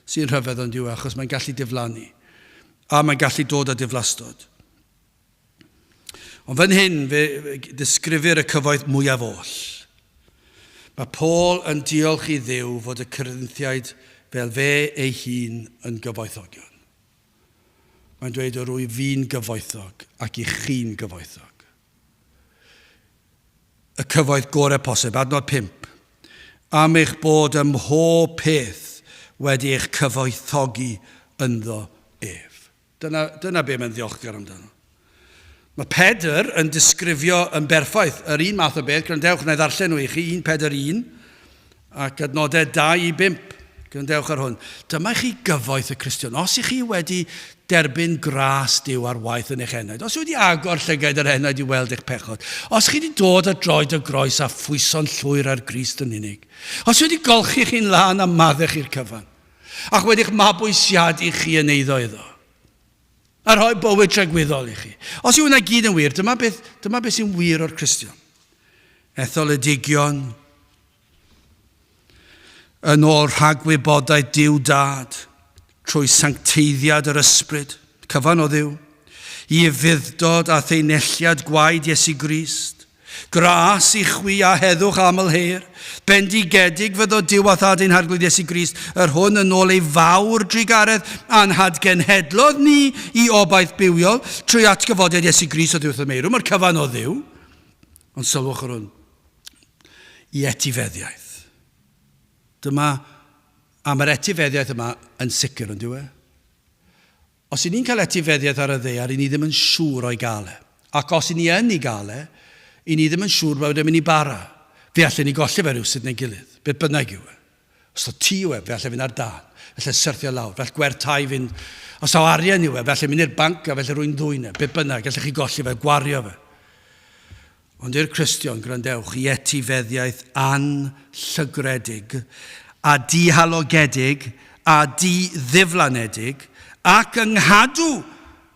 sy'n rhyfedd ond yw e, achos mae'n gallu diflannu. A mae'n gallu dod â diflastod. Ond fan hyn, fe ddisgrifir y cyfoeth mwyaf oll. Mae Paul yn diolch i Dduw fod y Corinthiaid fel fe ei hun yn gyfoethogion. Mae'n dweud yr wyf fi'n gyfoethog ac i chi'n gyfoethog. Y cyfoeth gorau posib, adnod 5. Am eich bod ym mhob peth wedi eich cyfoethogi ynddo ef. Dyna, dyna be mae'n ddiolchgar amdano. Mae Pedr yn disgrifio yn berffaith yr un math o beth. Gwrandewch, na i ddarllen nhw i chi, 1 Pedr 1 ac adnodau 2 i 5. Gwrandewch ar hwn. Dyma i chi gyfoeth y Cristion. Os i chi wedi derbyn gras Duw ar waith yn eich enaid, os wedi agor llygaid yr enaid i weld eich pechod, os chi wedi dod at droed y groes a phwyso'n llwyr ar Grist yn unig, os wedi golchi chi'n lân a maddech i'r cyfan, ac wedi'ch mabwysiadu chi yn eiddo iddo, a rhoi bywyd tragwyddol i chi. Os yw hwnna gyd yn wir, dyma beth, dyma beth sy'n wir o'r Cristion. Etholedigion, yn ôl rhagwybodaeth Duw Dad, trwy sancteiddiad yr ysbryd, cyfan o Dduw, i ufudd-dod a theinelliad gwaed Iesu Grist, Gras i chwi a heddwch amlheir. Bendigedig fyddo Duw a Thad ein Harglwydd Iesu Grist, yr hwn yn ôl ei fawr drugaredd a'n hadgenhedlodd ni i obaith bywiol, trwy atgyfodiad Iesu Grist oddi wrth y meirw. Mae'r cyfan o Dduw. Ond sylwch ar hwn. I etifeddiaeth. Dyma, a mae'r etifeddiaeth yma yn sicr, yn dyw e? Os 'y ni'n cael etifeddiaeth ar y ddaear, 'y ni ddim yn siŵr o'i gael e. Ac os 'y ni yn ei gael e, 'y ni ddim yn siŵr bod e'n mynd i bara. Fe allen ni golli fe rywsut neu gilydd, beth bynnag yw e. Os taw tŷ yw e, fe alle fynd ar dân, fe alle syrthio lawr, fe all gwerth tai fynd... Os taw arian yw e, fe alle mynd i'r banc a fe alle rwy'n ddwyn e, beth bynnag, gallech chi golli fe, gwario fe. Ond i'r Cristion, gwrandewch, i etifeddiaeth anllygredig a dihalogedig a di-ddiflanedig ac yng nghadw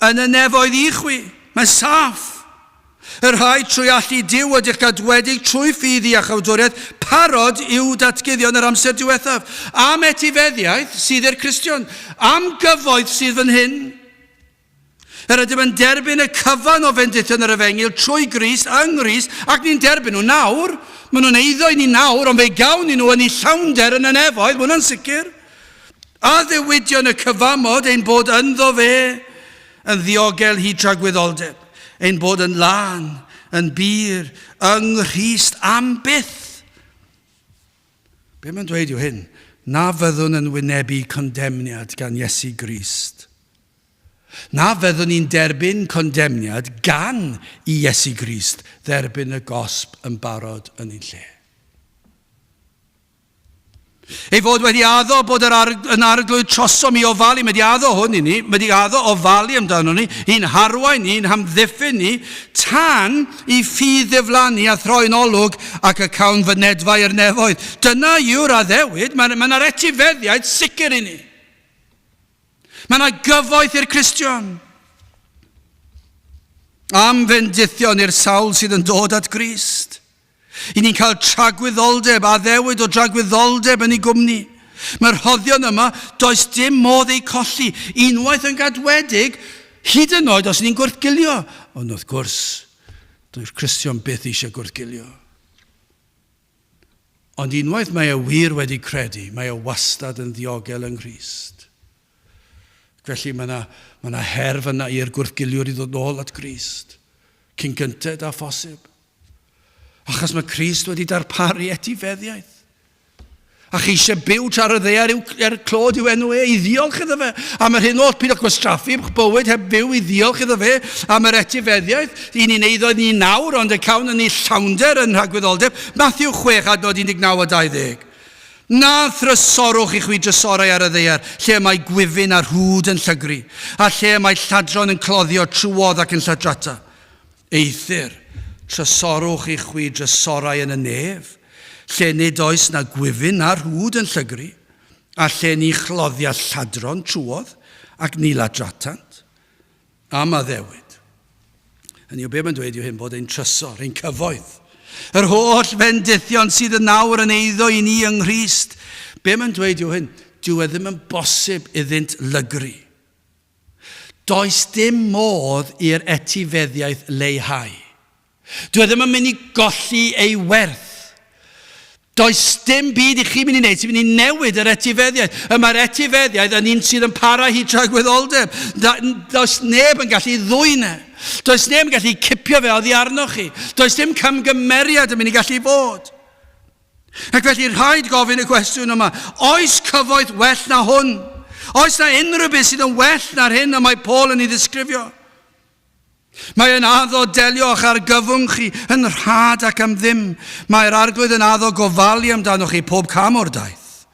yn y nefoedd i chwi. Mae'n saff. Y rhai trwy allu Duw ydych gadwedig trwy ffydd i iachawdwriaeth, parod i'w datguddio yn yr amser diwethaf. Am etifeddiaeth sydd i'r Cristion, am gyfoeth sydd fan hyn. Yr ydym yn derbyn y cyfan o fendithion yr Efengyl trwy Grist, yng Nghrist, ac ni'n derbyn nhw nawr. Maen nhw'n eiddo i ni nawr, ond fe gawn ni nhw yn eu llawnder yn y nefoedd, mae hwnna'n sicr. Addewidion y cyfamod ein bod ynddo fe yn ddiogel hyd tragwyddoldeb, ein bod yn lân, yn bur, yng Nghrist am byth. Be mae'n dweud yw hyn, na fyddwn yn wynebu condemniad gan Iesu Grist. Na fyddwn ni'n derbyn condemniad gan i Iesu Grist dderbyn y gosb yn barod yn ein lle. Ei fod wedi addo bod yr ar, yn arglwydd trosom i ofalu, mae wedi addo hwn i ni, mae wedi addo ofalu amdano ni, i'n harwain ni, i'n hamddiffyn ni, tan i ffydd ddiflannu a throi'n olwg ac y cawn fynedfa i'r nefoedd. Dyna yw'r addewid, mae'n mae yna'r etifeddiaeth sicr i ni. Mae yna gyfoeth i'r Cristion. Am fendithion i'r sawl sydd yn dod at Grist. I ni'n cael tragwyddoldeb, addewid o dragwyddoldeb yn ei gwmni. Mae'r rhoddion yma, does dim modd eu colli. Unwaith yn gadwedig, hyd yn oed os ni'n gwrthgilio. Ond wrth gwrs, dyw'r Cristion byth eisiau gwrthgilio. Ond unwaith mae e wir wedi credu, mae e wastad yn ddiogel yng Nghrist. Felly mae yna, mae yna her fyna i'r gwrthgiliwr i ddod nôl at Grist, cyn gynted â phosib. Achos mae Crist wedi darparu etifeddiaeth. A chi eisiau byw tra ar y ddaear yw, er clod i'w enw e, i ddiolch iddo fe. Am yr hyn oll, peidiwch gwastraffu eich bywyd heb fyw i ddiolch iddo fe am yr etifeddiaeth. I ni'n eiddo ni nawr, ond y cawn yn ei llawnder yn rhagwyddoldeb. Matthew 6, adnod 19 a 20. Na thrysorwch i chwi drysorau ar y ddaear, lle y mae gwyfyn a rhwd yn llygru, a lle y mae lladron yn cloddio trwodd ac yn lladrata. Eithr, trysorwch i chwi drysorau yn y nef, lle nid oes na gwyfyn na rhwd yn llygru, a lle ni chloddia lladron trwodd, ac ni ladratant. Am addewid. Hynny yw, be mae'n dweud yw hyn, bod ein trysor, ein cyfoeth, yr holl fendithion sydd yn nawr yn eiddo i ni yng Nghrist, be mae'n dweud yw hyn, dyw e ddim yn bosib iddynt lygru. Does dim modd i'r etifeddiaeth leihau. Dyw e ddim yn mynd i golli ei werth. Does dim byd i chi mynd i wneud sy'n mynd i newid yr etifeddiaeth. Y mae'r etifeddiaeth yn un sydd yn para hyd tragwyddoldeb. Does neb yn gallu ddwyn e. Does neb yn gallu cipio fe oddi arnoch chi. Does dim camgymeriad yn mynd i gallu fod. Ac felly rhaid gofyn y cwestiwn yma, oes cyfoeth well na hwn? Oes na unrhyw beth sydd yn well na'r hyn y mae Paul yn ei ddisgrifio? Mae yn addo delio â'ch argyfwng chi yn rhad ac am ddim. Mae'r Arglwydd yn addo gofalu amdanoch chi pob cam o'r daith.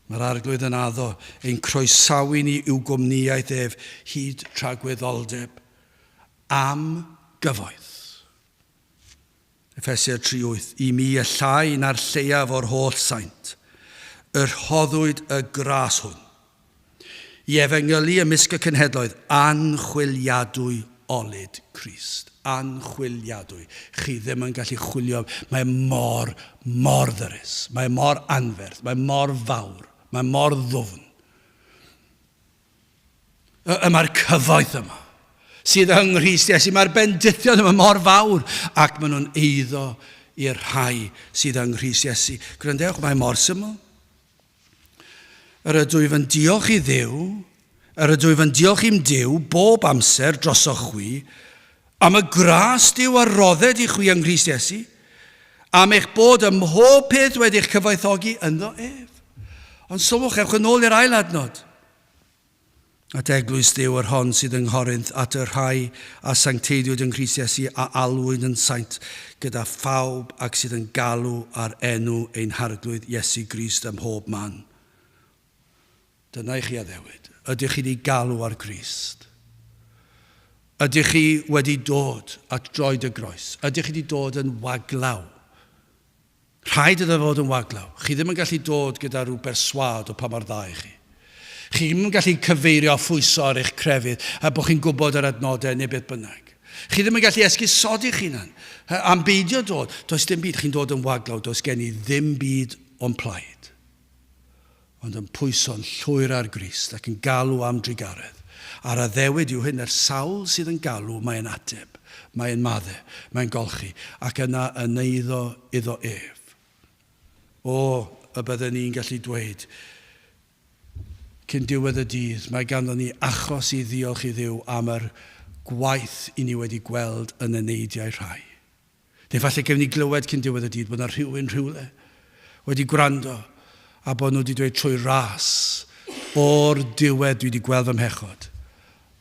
Mae'r Arglwydd yn addo ein croesawu ni i'w gwmnïaeth ef hyd tragwyddoldeb am gyfoeth. Effesiaid 3.8, I mi y llai na'r lleiaf o'r holl saint, y rhoddwyd y gras hwn, i efengylu ymysg y cenhedloedd anchwiliadwy olud Crist. Anchwiliadwy. Chi ddim yn gallu chwilio. Mae mor, mor ddyrus. Mae mor anferth. Mae mor fawr. Mae mor ddwfn. Y mae'r cyfoeth yma sydd yng Nghrist Iesu. Mae'r bendithion yma mor fawr ac maen nhw'n eiddo i'r rhai sydd yng Nghrist Iesu. Gwrandewch, mae mor syml. Yr ydw i yn diolch i Dduw, yr ydw i yn diolch i'm Duw bob amser drosoch chwi, am y gras Duw a rodded i chwi yng Nghrist Iesu, am eich bod ym mhob peth wedi'ch cyfoethogi ynddo ef. Ond sylwch, ewch yn ôl i'r ail adnod. At eglwys Dduw yr hon sydd yng Nghorinth, at y rhai a sancteiddiwyd yng Nghrist Iesu, a alwyd yn saint, gyda phawb ag sydd yn galw ar enw ein Harglwydd Iesu Grist ym mhob man. Dyna i chi addewid. Ydych chi wedi galw ar Grist? Ydych chi wedi dod at droed y groes? Ydych chi wedi dod yn waglaw? Rhaid iddo fod yn waglaw. Chi ddim yn gallu dod gyda rhyw berswâd o pa mor dda i chi. Chi ddim yn gallu cyfeirio a phwyso ar eich crefydd a bod chi'n gwybod yr adnodau neu beth bynnag. Chi ddim yn gallu esgusodi'ch hunan am beidio dod. Does dim byd. Chi'n dod yn waglaw. Does gen i ddim byd o'm plaid. Ond yn pwyso'n llwyr ar Grist ac yn galw am drugaredd. A'r addewid yw hyn, yr sawl sydd yn galw, mae'n ateb, mae'n madde, mae'n golchi, ac yna yn eiddo iddo ef. O, y bydden ni'n gallu dweud, cyn diwedd y dydd, mae ganddon ni achos i ddiolch i Dduw am yr gwaith i ni wedi gweld yn eneidiau rhai. Neu falle gewn ni glywed cyn diwedd y dydd bod 'na rhywun rhywle wedi gwrando a bod nhw wedi dweud trwy ras, o'r diwedd dwi wedi gweld fy mhechod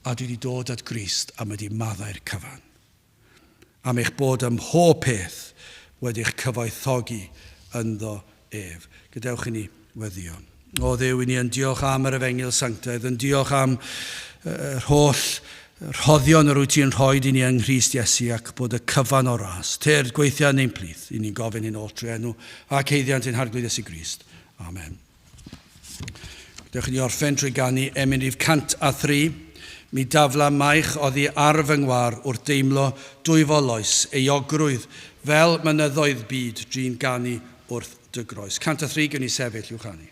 a dwi wedi dod at Grist a mae wedi maddau'r cyfan. Am eich bod ym mhob peth wedi'ch cyfoethogi ynddo ef. Gadewch i ni weddïo. O Dduw, i ni yn diolch am yr Efengyl Sanctaidd, yn diolch am yr holl rhoddion yr wyt ti'n rhoi i ni yng Nghrist Iesu ac bod y cyfan o ras. Tyrd, gweithia yn ein plith. I ni'n gofyn hyn oll trwy enw ac haeddiant ein Harglwydd Iesu Grist. Amen. Dewch i ni orffen trwy ganu emyn rhif 103. Mi dafla maich oddi ar fy ngwar wrth deimlo dwyfol loes, euogrwydd, fel mynyddoedd byd drin ganu wrth dy groes. 103, gewn ni sefyll i'w chanu.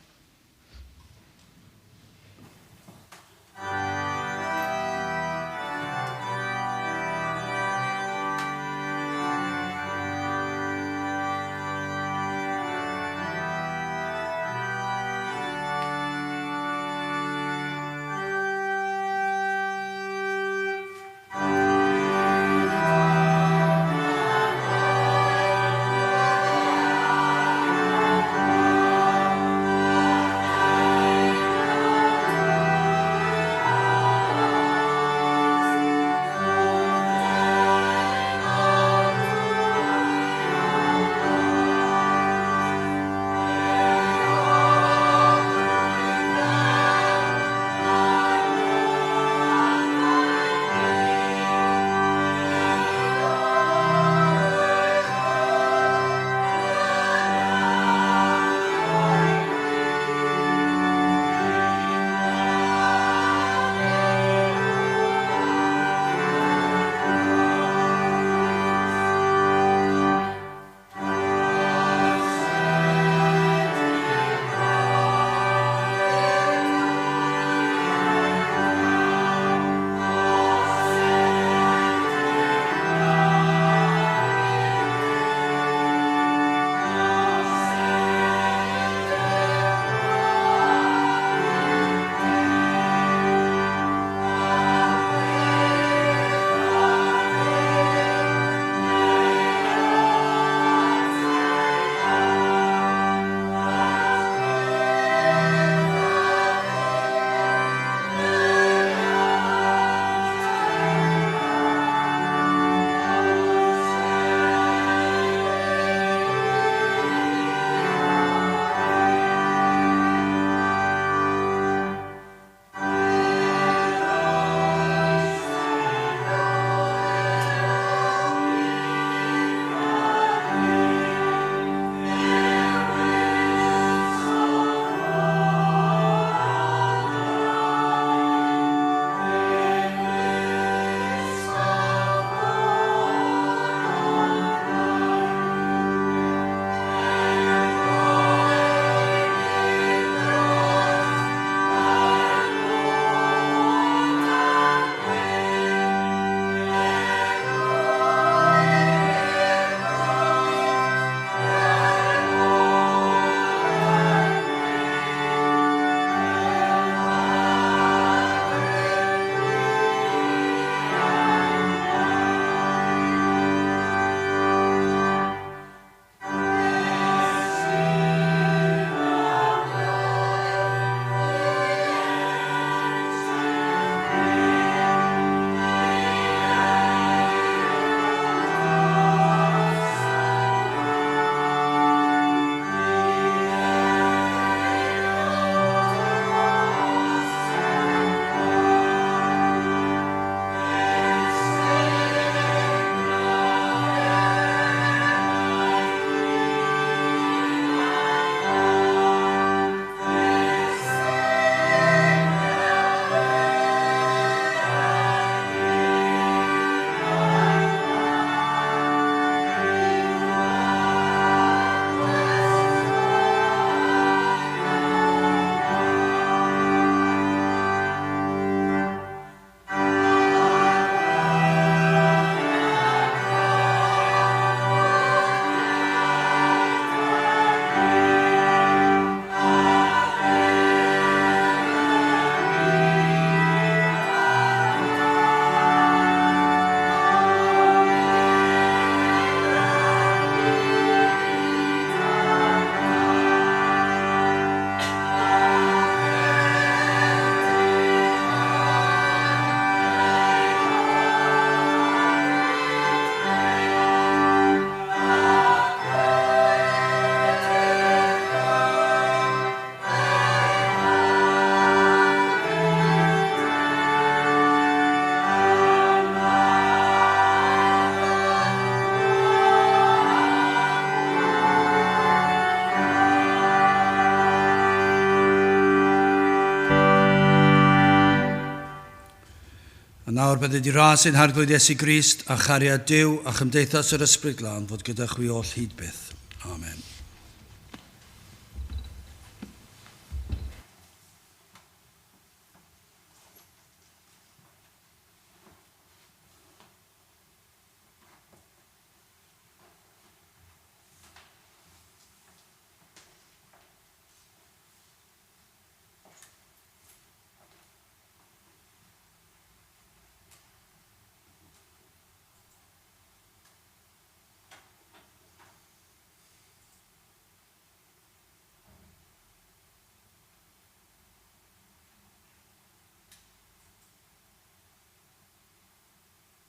Nawr bydded i ras ein Harglwydd Iesu Grist a chariad Duw a chymdeithas yr Ysbryd Glân fod gyda chwi oll hyd byth. Amen.